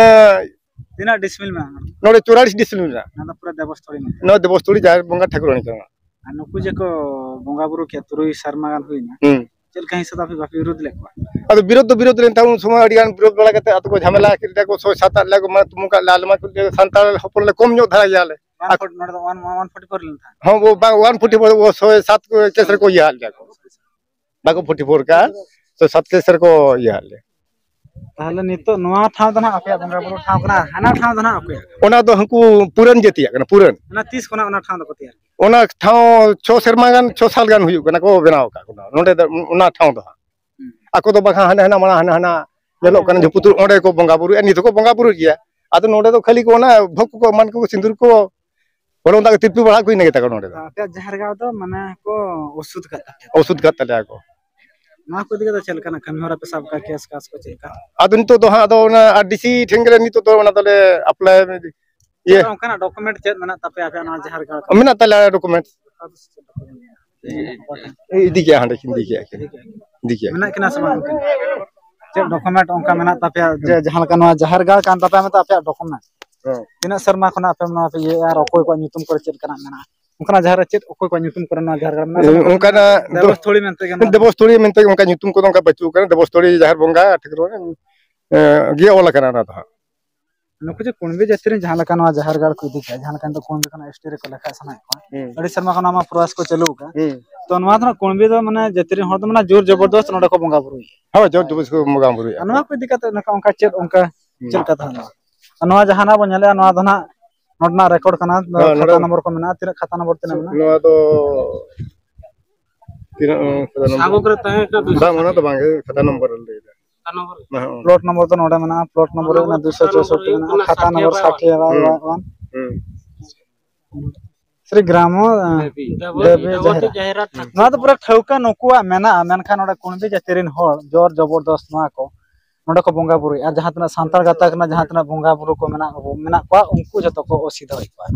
ᱛᱤᱱᱟᱹᱜ ᱰᱤᱥᱢᱤᱞ ᱢᱮᱱᱟᱜᱼᱟ? ᱱᱚᱰᱮ ᱪᱩᱣᱟᱞᱤᱥ ᱰᱤᱥᱢᱤᱞ ᱢᱮᱱᱟᱜᱼᱟ᱾ ᱚᱱᱟ ᱫᱚ ᱯᱩᱨᱟᱹ ᱫᱮᱵᱚᱥᱛᱷᱚᱞᱤ ᱢᱮᱱᱟᱜᱼᱟ᱾ ᱱᱚᱣᱟ ᱫᱮᱵᱚᱥᱛᱷᱚᱞᱤ ᱡᱟᱦᱮᱨ ᱵᱚᱸᱜᱟ ᱴᱷᱟᱹᱠᱩᱨᱟᱹᱱᱤ ᱠᱟᱱᱟ᱾ ᱟᱨ ᱱᱩᱠᱩ ᱡᱮ ᱠᱚ ᱵᱚᱸᱜᱟ ᱵᱩᱨᱩ ᱠᱮᱫ ᱛᱩᱨᱩᱭ ᱥᱮᱨᱢᱟ ᱜᱟᱱ ᱦᱩᱭᱱᱟ, ᱦᱩᱸ᱾ ᱪᱮᱫ ᱞᱮᱠᱟ ᱦᱤᱥᱟᱹᱵ ᱟᱯᱮ ᱵᱟᱯᱮ ᱵᱤᱨᱳᱫ ᱞᱮᱫ ᱠᱚᱣᱟ? ᱟᱫᱚ ᱵᱤᱨᱳᱫ ᱫᱚ ᱵᱤᱨᱳᱫ ᱞᱮᱱ ᱛᱟᱦᱮᱸᱫ, ᱩᱱ ᱥᱚᱢᱚᱭ ᱟᱹᱰᱤ ᱜᱟᱱ ᱵᱤᱨᱳᱫ ᱵᱟᱲᱟ ᱠᱟᱛᱮ ᱟᱛᱳ ᱠᱚ ᱡᱷᱟᱢᱮᱞᱟ ᱠᱮᱫ ᱞᱮᱭᱟ ᱠᱚ, ᱥᱚᱭ ᱥᱟᱛ ᱟᱫ ᱞᱮᱭᱟ ᱠᱚ, ᱢᱟᱱᱮ ᱛᱩᱢᱩ ᱠᱟᱜ ᱞᱮᱭᱟ, ᱟᱞᱮ ᱢᱟ ᱥᱟᱱᱛᱟᱲ ᱦᱚᱯᱚᱱ ᱞᱮ ᱠᱚᱢ ᱧᱚᱜ ᱫᱷᱟᱨᱟ ᱜᱮᱭᱟᱞᱮ᱾ ᱚᱣᱟᱱ ᱯᱷᱳᱨ, ᱱᱚᱰᱮ ᱫᱚ ᱚᱣᱟᱱ, ᱚᱣᱟᱱ ᱯᱷᱳᱨᱴᱤ ᱯᱷᱳᱨ ᱞᱮᱱ ᱛᱟᱦᱮᱸᱫ᱾ ᱦᱚᱸ, ᱵᱟᱝ, ᱚᱣᱟᱱ ᱯᱷᱳᱨᱴᱤ ᱯᱷᱳᱨ, ᱥᱚᱭ ᱥᱟᱛ ᱠᱮᱥ ᱨᱮᱠᱚ ᱤᱭᱟᱹ ᱟᱫ ᱞᱮᱭᱟ ᱠᱚ᱾ ᱵᱟᱠᱚ ᱯᱷᱳᱨᱴᱤ ᱯᱷᱳᱨ ᱠᱟᱜᱼᱟ, ᱥᱚᱭ ᱥᱟᱛ ᱠᱮᱥ ᱨᱮᱠᱚ ᱤᱭᱟᱹ ᱟᱫ ᱞᱮᱭᱟ᱾ ᱛᱟᱦᱚᱞᱮ ᱱᱤᱛᱚᱜ ᱱᱚᱣᱟ ᱴᱷᱟᱶ ᱫᱚ ᱱᱟᱦᱟᱜ ᱟᱯᱮᱭᱟᱜ ᱵᱚᱸᱜᱟ ᱵᱩᱨᱩ ᱴᱷᱟᱶ ᱠᱟᱱᱟ, ᱦᱟᱱᱟ ᱴᱷᱟᱶ ᱫᱚ ᱱᱟᱦᱟᱜ ᱚᱠᱚᱭᱟᱜ? ᱚᱱᱟ ᱫᱚ ᱦᱟᱹᱱᱠᱩ ᱯᱩᱨᱟᱹᱱ ᱡᱟᱹᱛᱤᱭᱟᱜ ᱠᱟᱱᱟ, ᱯᱩᱨᱟᱹᱱ᱾ ᱚᱱᱟ ᱛᱤᱥ ᱠᱷᱚᱱᱟᱜ ᱚᱱᱟ ᱴᱷᱟᱶ ᱫᱚᱠᱚ ᱛᱮᱭᱟᱨ? ᱚᱱᱟ ᱴᱷᱟᱶ ᱪᱷᱚ ᱥᱮᱨᱢᱟ ᱜᱟᱱ, ᱪᱷᱚ ᱥᱟᱞ ᱜᱟᱱ ᱦᱩᱭᱩᱜ ᱠᱟᱱᱟ ᱠᱚ ᱵᱮᱱᱟᱣ ᱟᱠᱟᱫ ᱠᱚ ᱱᱚᱰᱮ ᱫᱚ, ᱚᱱᱟ ᱴᱷᱟᱶ ᱫᱚ ᱦᱟᱸᱜ᱾ ᱦᱩᱸ᱾ ᱟᱠᱚ ᱫᱚ ᱵᱟᱠᱷᱟᱱ ᱦᱟᱸᱰᱮ ᱦᱟᱱᱟ ᱢᱟᱲᱟᱝ ᱦᱟᱱᱟ ᱦᱟᱱᱟ ᱧᱮᱞᱚᱜ ᱠᱟᱱᱟ ᱡᱮ ᱯᱩᱛᱩᱞ, ᱚᱸᱰᱮ ᱠᱚ ᱵᱚᱸᱜᱟ ᱵᱩᱨᱩᱭᱟ, ᱱᱤᱛ ᱦᱚᱸᱠᱚ ᱵᱚᱸᱜᱟ ᱵᱩᱨᱩᱭ ᱜᱮᱭᱟ᱾ ᱟᱫᱚ ᱱᱚᱰᱮ ᱫᱚ ᱠᱷᱟᱹᱞᱤ ᱠᱚ ᱚᱱᱟ ᱵᱷᱳᱜᱽ ᱠᱚᱠᱚ ᱮᱢᱟᱱ ᱠᱚ, ᱥᱤᱸᱫᱩᱨ ᱠᱚ, ᱦᱚᱞᱚᱝ ᱫᱟᱜ ᱛᱤᱨᱯᱤ ᱵᱟᱲᱟ ᱠᱚ, ᱤᱱᱟᱹ ᱜᱮ ᱛᱟᱠᱚ ᱱᱚᱰᱮ ᱫᱚ᱾ ᱟᱯᱮᱭᱟᱜ ᱡᱟᱦᱮᱨ ᱜᱟᱲ ᱫᱚ ᱢᱟᱱᱮ ᱠᱚ ᱚᱥᱩᱫᱷ ᱠᱟᱜ ᱛᱟᱯᱮᱭᱟ? ᱚᱥᱩᱫᱷ ᱠᱟᱜ ᱛᱟᱞᱮᱭᱟ ᱠᱚ᱾ ᱱᱚᱣᱟ ᱠᱚ ᱤᱫᱤ ᱠᱟᱛᱮ ᱪᱮᱫ ᱞᱮᱠᱟᱱᱟᱜ ᱠᱟᱹᱢᱤ ᱦᱚᱨᱟ ᱯᱮ ᱥᱟᱵ ᱠᱟᱜᱼᱟ, ᱠᱮᱥ ᱠᱟᱥ ᱠᱚ ᱪᱮᱫ ᱞᱮᱠᱟ? ᱟᱫᱚ ᱱᱤᱛᱚᱜ ᱫᱚ ᱦᱟᱸᱜ ᱟᱫᱚ ᱚᱱᱟ ᱟᱨ ᱰᱤ ᱥᱤ ᱴᱷᱮᱱ ᱜᱮᱞᱮ ᱱᱤᱛᱚᱜ ᱫᱚ ᱚᱱᱟ ᱫᱚᱞᱮ ᱟᱯᱞᱟᱭ᱾ ᱤᱭᱟᱹ᱾ ᱪᱮᱫ ᱚᱱᱠᱟᱱᱟᱜ ᱰᱚᱠᱩᱢᱮᱱᱴ ᱪᱮᱫ ᱢᱮᱱᱟᱜ ᱛᱟᱯᱮᱭᱟ ᱟᱯᱮᱭᱟᱜ ᱱᱚᱣᱟ ᱡᱟᱦᱮᱨ ᱜᱟᱲ ᱠᱚ? ᱢᱮᱱᱟᱜ ᱛᱟᱞᱮᱭᱟ ᱰᱚᱠᱩᱢᱮᱱᱴ᱾ ᱤᱫᱤ ᱠᱮᱜᱼᱟ, ᱦᱟᱸᱰᱮ ᱠᱤᱱ ᱤᱫᱤ ᱠᱮᱜᱼᱟ ᱠᱤᱱ᱾ ᱤᱫᱤ ᱠᱮᱜᱼᱟ᱾ ᱢᱮᱱᱟᱜ ᱠᱤᱱᱟ ᱥᱮ ᱵᱟᱝ ᱩᱱᱠᱤᱱ? ᱪᱮᱫ ᱰᱚᱠᱩᱢᱮᱱᱴ ᱚᱱᱠᱟ ᱢᱮᱱᱟᱜ ᱛᱟᱯᱮᱭᱟ ᱡᱮ ᱡᱟᱦᱟᱸ ᱞᱮᱠᱟ ᱱᱚᱣᱟ ᱡᱟᱦᱮᱨ ᱜᱟᱲ ᱠᱟᱱ ᱛᱟᱯᱮᱭᱟ ᱢᱮᱱᱛᱮ ᱟᱯᱮᱭᱟᱜ ᱰᱚᱠᱩᱢᱮᱱᱴ? ᱦᱮᱸ᱾ ᱛᱤᱱᱟᱹᱜ ᱥᱮᱨᱢᱟ ᱠᱷᱚᱱᱟᱜ ᱟᱯᱮ ᱱᱚᱣᱟ ᱯᱮ ᱤᱭᱟᱹᱭᱮᱫᱼᱟ ᱟᱨ ᱚᱠᱚᱭ ᱠᱚᱣᱟᱜ ᱧᱩᱛᱩᱢ ᱠᱚᱨᱮ ᱪᱮᱫ ᱞᱮᱠᱟᱱᱟᱜ ᱢᱮᱱᱟᱜᱼᱟ? ᱚᱱᱠᱟᱱᱟᱜ ᱡᱟᱦᱮᱨ ᱨᱮ ᱪᱮᱫ ᱚᱠᱚᱭ ᱠᱚᱣᱟᱜ ᱧᱩᱛᱩᱢ ᱠᱚᱨᱮ ᱱᱚᱣᱟ ᱡᱟᱦᱮᱨ ᱜᱟᱲ ᱢᱮᱱᱟᱜᱼᱟ? ᱚᱱᱠᱟᱱᱟᱜ ᱫᱚ ᱫᱮᱵᱚᱥᱛᱷᱚᱞᱤ ᱢᱮᱱᱛᱮ ᱜᱮ ᱱᱚᱣᱟ ᱫᱚ᱾ ᱫᱮᱵᱚᱥᱛᱷᱚᱞᱤ ᱢᱮᱱᱛᱮ ᱜᱮ ᱚᱱᱠᱟ ᱧᱩᱛᱩᱢ ᱠᱚᱫᱚ ᱚᱱᱠᱟ ᱵᱟᱹᱪᱩᱜ ᱟᱠᱟᱫᱟ᱾ ᱫᱮᱵᱚᱥᱛᱷᱚᱞᱤ ᱡᱟᱦᱮᱨ ᱵᱚᱸᱜᱟ ᱴᱷᱟᱹᱠᱩᱨ ᱜᱮ ᱚᱞ ᱟᱠᱟᱱᱟ ᱚᱱᱟ ᱫᱚ ᱦᱟᱸᱜ᱾ ᱱᱩᱠᱩ ᱡᱮ ᱠᱩᱬᱵᱤ ᱡᱟᱹᱛᱤ ᱨᱮᱱ ᱡᱟᱦᱟᱸ ᱞᱮᱠᱟ ᱱᱚᱣᱟ ᱡᱟᱦᱮᱨ ᱜᱟᱲ ᱠᱚ ᱤᱫᱤ ᱠᱟᱜᱼᱟ, ᱡᱟᱦᱟᱸ ᱞᱮᱠᱟ ᱱᱤᱛᱚᱜ ᱠᱩᱬᱵᱤ ᱠᱷᱚᱱᱟᱜ ᱮᱥ ᱴᱤ ᱨᱮᱠᱚ ᱞᱮᱠᱷᱟᱜ ᱥᱟᱱᱟᱭᱮᱫ ᱠᱚᱣᱟ, ᱦᱩᱸ᱾ ᱟᱹᱰᱤ ᱥᱮᱨᱢᱟ ᱠᱷᱚᱱ ᱱᱚᱣᱟ ᱯᱨᱚᱭᱟᱥ ᱠᱚ ᱪᱟᱹᱞᱩ ᱟᱠᱟᱫᱼᱟ᱾ ᱦᱩᱸ᱾ ᱛᱚ ᱱᱚᱣᱟ ᱫᱚ ᱱᱟᱜ ᱠᱩᱬᱵᱤ ᱫᱚ ᱢᱟᱱᱮ ᱡᱟᱹᱛᱤ ᱨᱮᱱ ᱦᱚᱲ ᱫᱚ ᱢᱟᱱᱮ ᱡᱳᱨ ᱡᱚᱵᱚᱨᱫᱚᱥᱛ ᱱᱚᱰᱮ ᱠᱚ ᱵᱚᱸᱜᱟ ᱵᱩᱨᱩᱭᱟ᱾ ᱦᱳᱭ, ᱡᱳᱨ ᱡᱚᱵᱚᱨᱫᱚᱥᱛ ᱠᱚ ᱵᱚᱸᱜᱟ ᱵᱩᱨᱩᱭᱟ᱾ ᱟᱨ ᱱᱚᱣᱟ ᱠᱚ ᱤᱫᱤ ᱠᱟᱛᱮ ᱱᱚᱝᱠᱟ ᱚᱱᱠᱟ ᱪᱮᱫ ᱚᱱᱠᱟ ᱦᱩᱸ᱾ ᱪᱮᱫ ᱞᱮᱠᱟ ᱛᱟᱦᱮᱱᱟ? ᱟᱨ ᱱᱚᱣᱟ ᱡᱟᱦᱟᱱᱟᱜ ᱵᱚᱱ ᱧᱮᱞᱮᱜᱼᱟ, ᱱᱚᱣᱟ ᱫᱚ ᱱᱟᱜ ᱱᱚᱰᱮᱱᱟᱜ ᱨᱮᱠᱚᱨᱰ ᱠᱟᱱᱟ, ᱦᱮᱸ, ᱠᱷᱟᱛᱟ ᱱᱚᱰᱮ ᱱᱚᱢᱵᱚᱨ ᱠᱚ ᱢᱮᱱᱟᱜᱼᱟ, ᱛᱤᱱᱟᱹᱜ ᱠᱷᱟᱛᱟ ᱱᱚᱢᱵᱚᱨ ᱛᱤᱱᱟᱹᱜ ᱢᱮᱱᱟᱜᱼᱟ? ᱱᱚᱣᱟ ᱫᱚ ᱛᱤᱱᱟᱹᱜ, ᱠᱷᱟᱛᱟ ᱱᱚᱢᱵᱚᱨ? ᱥᱟᱵᱚᱠ ᱨᱮ ᱛᱟᱦᱮᱸ ᱠᱟᱱᱟ ᱫᱩᱥᱚ ᱵᱟᱝ, ᱚᱱᱟ ᱫᱚ ᱵᱟᱝ ᱜᱮ, ᱠᱷᱟᱛᱟ ᱱᱚᱢᱵᱚᱨ ᱞᱟᱹᱭ ᱫᱟ᱾ ᱠᱷᱟᱛᱟ ᱱᱚᱢᱵᱚᱨ? ᱦᱮᱸ, ᱦᱮᱸ᱾ ᱯᱞᱚᱴ ᱱᱚᱢᱵᱚᱨ ᱫᱚ ᱱᱚᱰᱮ ᱢᱮᱱᱟᱜᱼᱟ, ᱯᱞᱚᱴ ᱱᱚᱢᱵᱚᱨ ᱦᱩᱭᱩᱜ ᱠᱟᱱᱟ ᱫᱩᱥᱚ ᱪᱳᱥᱚᱴᱴᱤ ᱢᱮᱱᱟᱜᱼᱟ, ᱠᱷᱟᱛᱟ ᱱᱚᱢᱵᱚᱨ ᱥᱟᱴᱷᱤ ᱦᱩᱸ᱾ ᱥᱨᱤ ᱜᱨᱟᱢᱚ, ᱫᱮᱵᱤ, ᱫᱮᱵᱤ ᱫᱮᱵᱤ ᱡᱟᱦᱮᱨᱟ᱾ ᱡᱟᱦᱮᱨᱟ ᱴᱷᱟᱹᱠᱩᱨ᱾ ᱱᱚᱣᱟ ᱫᱚ ᱯᱩᱨᱟᱹ ᱴᱷᱟᱹᱣᱠᱟᱹ ᱱᱩᱠᱩᱣᱟᱜ ᱢᱮᱱᱟᱜᱼᱟ, ᱢᱮᱱᱠᱷᱟᱱ ᱱᱚᱰᱮ ᱠᱩᱬᱵᱤ ᱡᱟᱹᱛᱤ ᱨᱮᱱ ᱦᱚᱲ ᱡᱳᱨ ᱡᱚᱵᱚᱨᱫᱚᱥ ᱱᱚᱣᱟ ᱠᱚ ᱱᱚᱰᱮ ᱠᱚ ᱵᱚᱸᱜᱟ ᱵᱩᱨᱩᱭᱟ᱾ ᱟᱨ ᱡᱟᱦᱟᱸ ᱛᱤᱱᱟᱹᱜ ᱥᱟᱱᱛᱟᱲ ᱜᱟᱛᱟᱠ ᱨᱮᱱᱟᱜ ᱡᱟᱦᱟᱸ ᱛᱤᱱᱟᱹᱜ ᱵᱚᱸᱜᱟ ᱵᱩᱨᱩ ᱠᱚ ᱢᱮᱱᱟᱜ, ᱢᱮᱱᱟᱜ ᱠᱚᱣᱟ, ᱩᱱᱠᱩ ᱡᱚᱛᱚ ᱠᱚ ᱚᱥᱤᱫᱷᱟᱹᱣᱮᱫ ᱠᱚᱣᱟ᱾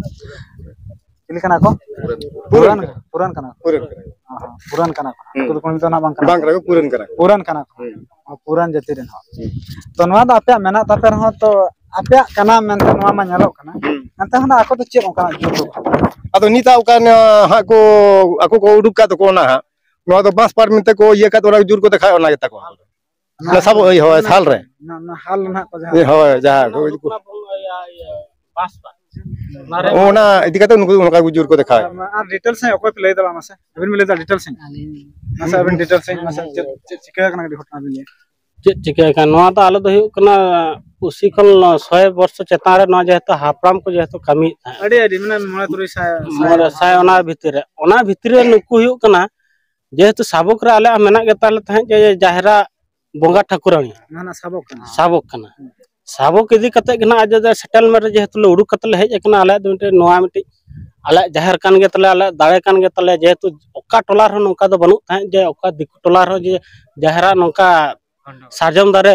ᱪᱤᱞᱤ ᱠᱟᱱᱟ ᱠᱚ? ᱯᱩᱨᱟᱱ᱾ ᱯᱩᱨᱟᱱ, ᱯᱩᱨᱟᱱ ᱠᱟᱱᱟ ᱠᱚ᱾ ᱯᱩᱨᱟᱱ ᱠᱟᱱᱟ ᱠᱚ᱾ ᱚ, ᱦᱚᱸ, ᱯᱩᱨᱟᱱ ᱠᱟᱱᱟ ᱠᱚ᱾ ᱦᱩᱸ᱾ ᱩᱱᱠᱩ ᱫᱚ ᱠᱩᱬᱵᱤ ᱫᱚ ᱱᱟᱜ ᱵᱟᱝ ᱠᱟᱱᱟ ᱵᱟᱝ ᱠᱚ᱾ ᱠᱟᱱᱟ ᱠᱚ, ᱯᱩᱨᱟᱱ ᱠᱟᱱᱟ ᱠᱚ᱾ ᱯᱩᱨᱟᱱ ᱠᱟᱱᱟ ᱠᱚ᱾ ᱦᱩᱸ᱾ ᱚ, ᱯᱩᱨᱟᱱ ᱡᱟᱹᱛᱤ ᱨᱮᱱ ᱦᱚᱲ᱾ ᱦᱩᱸ᱾ ᱛᱚ ᱱᱚᱣᱟ ᱫᱚ ᱟᱯᱮᱭᱟᱜ ᱢᱮᱱᱟᱜ ᱛᱟᱯᱮ ᱨᱮᱦᱚᱸ ᱛᱚ ᱟᱯᱮᱭᱟᱜ ᱠᱟᱱᱟ ᱢᱮᱱᱛᱮ ᱱᱚᱣᱟ ᱢᱟ ᱧᱮᱞᱚᱜ ᱠᱟᱱᱟ᱾ ᱦᱩᱸ᱾ ᱮᱱᱛᱮ ᱦᱚᱸ ᱟᱠᱚ ᱫᱚ ᱪᱮᱫ ᱚᱱᱠᱟᱱᱟᱜ ᱡᱩᱨ ᱫᱚ ᱵᱟᱹᱱᱩᱜ? ᱟᱫᱚ ᱱᱤᱛᱟᱜ ᱚᱠᱟ ᱱᱚᱣᱟ ᱦᱟᱸᱜ ᱠᱚ ᱟᱠᱚ ᱠᱚ ᱩᱰᱩᱠ ᱠᱟᱫ ᱛᱟᱠᱚ ᱚᱱᱟ ᱦᱟᱸᱜ, ᱱᱚᱣᱟ ᱫᱚ ᱵᱟᱸᱥ ᱯᱟᱨ ᱢᱮᱱᱛᱮ ᱠᱚ ᱤᱭᱟᱹ ᱠᱟᱫ ᱚᱱᱟ ᱡᱩᱨ ᱠᱚ ᱫᱮᱠᱷᱟᱣ ᱚᱱᱟ ᱜᱮ ᱛᱟᱠᱚ᱾ ᱚᱱᱟ ᱥᱟᱵᱚᱜ, ᱦᱳᱭ, ᱚᱱᱟ, ᱥᱟᱞ ᱨᱮ᱾ ᱚᱱᱟ, ᱚᱱᱟ ᱦᱟᱞ ᱨᱮᱱᱟᱜ ᱠᱚ ᱡᱟᱦᱟᱸ ᱦᱳᱭ, ᱡᱟᱦᱟᱸ ᱚᱱᱟ ᱠᱚ ᱩᱰᱩᱠ ᱚᱱᱟ ᱵᱚᱱ ᱤᱭᱟᱹ, ᱤᱭᱟᱹ, ᱵᱟᱸᱥ ᱯᱟᱨ᱾ ᱚᱱᱟ ᱤᱫᱤ ᱠᱟᱛᱮ ᱱᱩᱠᱩ ᱚᱱᱠᱟ ᱠᱚ ᱡᱩᱨ ᱠᱚ ᱫᱮᱠᱷᱟᱣᱮᱫ᱾ ᱟᱨ, ᱟᱨ ᱰᱤᱴᱮᱞᱥ ᱦᱮᱸ ᱚᱠᱚᱭ ᱯᱮ ᱞᱟᱹᱭ ᱫᱟᱲᱮᱭᱟᱜᱼᱟ ᱢᱟᱥᱮ? ᱟᱹᱵᱤᱱ ᱵᱤᱱ ᱞᱟᱹᱭ ᱫᱟ ᱰᱤᱴᱮᱞᱥ ᱦᱮᱸ? ᱟᱹᱞᱤᱧ ᱢᱟᱥᱮ ᱟᱹᱵᱤᱱ ᱰᱤᱴᱮᱞᱥ ᱦᱮᱸ, ᱢᱟᱥᱮ ᱦᱮᱸ, ᱪᱮᱫ, ᱦᱮᱸ᱾ ᱪᱮᱫ ᱪᱤᱠᱟᱹ ᱟᱠᱟᱱᱟ ᱠᱟᱹᱴᱤᱡ ᱜᱷᱚᱴᱚᱱᱟ ᱵᱤᱱ ᱞᱟᱹᱭᱟ? ᱪᱮᱫ ᱪᱤᱠᱟᱹ ᱟᱠᱟᱱᱟ? ᱱᱚᱣᱟ ᱫᱚ ᱟᱞᱮ ᱫᱚ ᱦᱩᱭᱩᱜ ᱠᱟᱱᱟ ᱯᱩᱥᱤ ᱠᱷᱚᱱ ᱥᱚᱭ ᱵᱚᱨᱥᱚ ᱪᱮᱛᱟᱱ ᱨᱮ ᱱᱚᱣᱟ ᱡᱮᱦᱮᱛᱩ ᱦᱟᱯᱲᱟᱢ ᱠᱚ ᱡᱮᱦᱮᱛᱩ ᱠᱟᱹᱢᱤᱭᱮᱫ ᱛᱟᱦᱮᱸᱫ᱾ ᱟᱹᱰᱤ, ᱟᱹᱰᱤ, ᱢᱟᱱᱮ ᱢᱚᱬᱮ ᱛᱩᱨᱩᱭ ᱥᱟᱭ, ᱥᱟᱭ ᱢᱚᱬᱮ ᱥᱟᱭ ᱚᱱᱟ ᱵᱷᱤᱛᱤᱨ ᱨᱮ, ᱚᱱᱟ ᱵᱷᱤᱛᱤᱨ ᱨᱮ ᱱᱩᱠᱩ ᱦᱩᱭᱩᱜ ᱠᱟᱱᱟ ᱡᱮᱦᱮᱛᱩ ᱥᱟᱵᱚᱠ ᱨᱮ ᱟᱞᱮᱭᱟᱜ ᱢᱮᱱᱟᱜ ᱜᱮ ᱛᱟᱞᱮ ᱛᱟᱦᱮᱸᱫ ᱡᱮ ᱡᱟᱦᱮᱨᱟ ᱵᱚᱸᱜᱟ ᱴᱷᱟᱹᱠᱩᱨᱟᱹᱱᱤ᱾ ᱚᱱᱟ ᱨᱮᱱᱟᱜ ᱥᱟᱵᱚᱠ ᱠᱟᱱᱟ᱾ ᱥᱟᱵᱚᱠ ᱠᱟᱱᱟ᱾ ᱦᱩᱸ᱾ ᱥᱟᱵᱚᱠ ᱤᱫᱤ ᱠᱟᱛᱮ ᱜᱮ ᱱᱟᱜ ᱟᱡ ᱫᱚ ᱥᱮᱴᱮᱞᱢᱮᱱᱴ ᱨᱮ ᱡᱮᱦᱮᱛᱩ ᱞᱮ ᱩᱰᱩᱠ ᱠᱟᱛᱮ ᱞᱮ ᱦᱮᱡ ᱟᱠᱟᱱᱟ, ᱟᱞᱮᱭᱟᱜ ᱫᱚ ᱢᱤᱫᱴᱮᱡ ᱱᱚᱣᱟ ᱢᱤᱫᱴᱮᱡ ᱟᱞᱮᱭᱟᱜ ᱡᱟᱦᱮᱨ ᱠᱟᱱ ᱜᱮ ᱛᱟᱞᱮᱭᱟ, ᱟᱞᱮᱭᱟᱜ ᱫᱟᱲᱮ ᱠᱟᱱ ᱜᱮ ᱛᱟᱞᱮᱭᱟ, ᱡᱮᱦᱮᱛᱩ ᱚᱠᱟ ᱴᱚᱞᱟ ᱨᱮᱦᱚᱸ ᱱᱚᱝᱠᱟ ᱫᱚ ᱵᱟᱹᱱᱩᱜ ᱛᱟᱦᱮᱸᱫ ᱡᱮ ᱚᱠᱟ ᱫᱤᱠᱩ ᱴᱚᱞᱟ ᱨᱮᱦᱚᱸ ᱡᱮ ᱡᱟᱦᱮᱨᱟᱜ ᱱᱚᱝᱠᱟ ᱥᱟᱨᱡᱚᱢ ᱫᱟᱨᱮ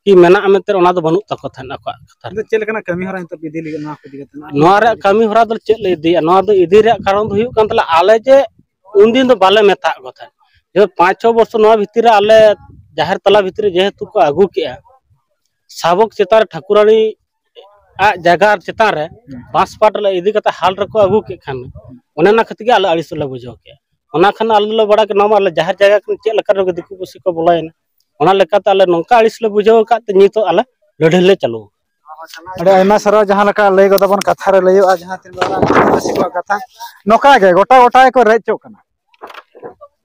ᱠᱤ ᱢᱮᱱᱟᱜᱼᱟ ᱢᱮᱱᱛᱮ ᱚᱱᱟ ᱫᱚ ᱵᱟᱹᱱᱩᱜ ᱛᱟᱠᱚ ᱛᱟᱦᱮᱸᱫ ᱟᱠᱚᱣᱟᱜ ᱠᱟᱛᱷᱟ ᱨᱮ᱾ ᱟᱫᱚ ᱪᱮᱫ ᱞᱮᱠᱟᱱᱟᱜ ᱠᱟᱹᱢᱤ ᱦᱚᱨᱟ ᱱᱤᱛᱚᱜ ᱯᱮ ᱤᱫᱤ ᱞᱟᱹᱜᱤᱫ ᱱᱚᱣᱟ ᱠᱚ ᱤᱫᱤ ᱠᱟᱛᱮ? ᱱᱚᱣᱟ ᱨᱮᱭᱟᱜ ᱠᱟᱹᱢᱤ ᱦᱚᱨᱟ ᱫᱚ ᱪᱮᱫ ᱞᱮ ᱤᱫᱤᱭᱟ? ᱱᱚᱣᱟ ᱫᱚ ᱤᱫᱤ ᱨᱮᱭᱟᱜ ᱠᱟᱨᱚᱱ ᱫᱚ ᱦᱩᱭᱩᱜ ᱠᱟᱱ ᱛᱟᱞᱮᱭᱟ ᱟᱞᱮ ᱡᱮ ᱩᱱᱫᱤᱱ ᱫᱚ ᱵᱟᱞᱮ ᱢᱮᱛᱟᱜ ᱠᱚ ᱛᱟᱦᱮᱸᱫ᱾ ᱡᱮ ᱯᱟᱸᱪ ᱪᱷᱚ ᱵᱚᱪᱷᱚᱨ ᱱᱚᱣᱟ ᱵᱷᱤᱛᱤᱨ ᱨᱮ ᱟᱞᱮ ᱡᱟᱦᱮᱨ ᱛᱟᱞᱟ ᱵᱷᱤᱛᱨᱤ ᱡᱮᱦᱮᱛᱩ ᱠᱚ ᱟᱹᱜᱩ ᱠᱮᱜᱼᱟ, ᱥᱟᱵᱚᱠ ᱪᱮᱛᱟᱱ ᱨᱮ ᱴᱷᱟᱹᱠᱩᱨᱟᱱᱤ ᱟᱜ ᱡᱟᱭᱜᱟ ᱪᱮᱛᱟᱱ ᱨᱮ ᱵᱟᱸᱥ ᱯᱟᱴ ᱞᱮ ᱤᱫᱤ ᱠᱟᱛᱮ ᱦᱟᱞ ᱨᱮᱠᱚ ᱟᱹᱜᱩ ᱠᱮᱫ ᱠᱷᱟᱱ, ᱚᱱᱮ ᱚᱱᱟ ᱠᱷᱟᱹᱛᱤᱨ ᱜᱮ ᱟᱞᱮ ᱟᱹᱲᱤᱥ ᱞᱮ ᱵᱩᱡᱷᱟᱹᱣ ᱠᱮᱜᱼᱟ᱾ ᱚᱱᱟ ᱠᱷᱟᱱ ᱟᱞᱮ ᱫᱚᱞᱮ ᱵᱟᱲᱟᱭ ᱠᱮᱫᱟ, ᱱᱚᱣᱟ ᱢᱟ ᱟᱞᱮ ᱡᱟᱦᱮᱨ ᱡᱟᱭᱜᱟ ᱠᱟᱱᱟ, ᱪᱮᱫ ᱞᱮᱠᱟ ᱨᱮ ᱫᱤᱠᱩ ᱯᱩᱥᱤ ᱠᱚ ᱵᱚᱞᱚᱭᱮᱱᱟ᱾ ᱚᱱᱟ ᱞᱮᱠᱟᱛᱮ ᱟᱞᱮ ᱱᱚᱝᱠᱟ ᱟᱹᱲᱤᱥ ᱞᱮ ᱵᱩᱡᱷᱟᱹᱣ ᱟᱠᱟᱫ ᱛᱮ ᱱᱤᱛᱚᱜ ᱟᱞᱮ ᱞᱟᱹᱲᱦᱟᱹᱭ ᱞᱮ ᱪᱟᱹᱞᱩ ᱟᱠᱟᱫᱟ᱾ ᱟᱹᱰᱤ ᱟᱭᱢᱟ ᱥᱟᱨᱦᱟᱣ᱾ ᱡᱟᱦᱟᱸ ᱞᱮᱠᱟ ᱞᱟᱹᱭ ᱜᱚᱫᱟ ᱵᱚᱱ, ᱠᱟᱛᱷᱟ ᱨᱮ ᱞᱟᱹᱭᱚᱜᱼᱟ, ᱡᱟᱦᱟᱸ ᱛᱤᱱ ᱢᱟᱨᱟᱝ ᱟᱹᱫᱤᱵᱟᱹᱥᱤ ᱠᱚᱣᱟᱜ ᱠᱟᱛᱷᱟ, ᱱᱚᱝᱠᱟ ᱜᱮ ᱜᱚᱴᱟ ᱜᱚᱴᱟ ᱜᱮᱠᱚ ᱨᱮᱡ ᱦᱚᱪᱚᱜ ᱠᱟᱱᱟ᱾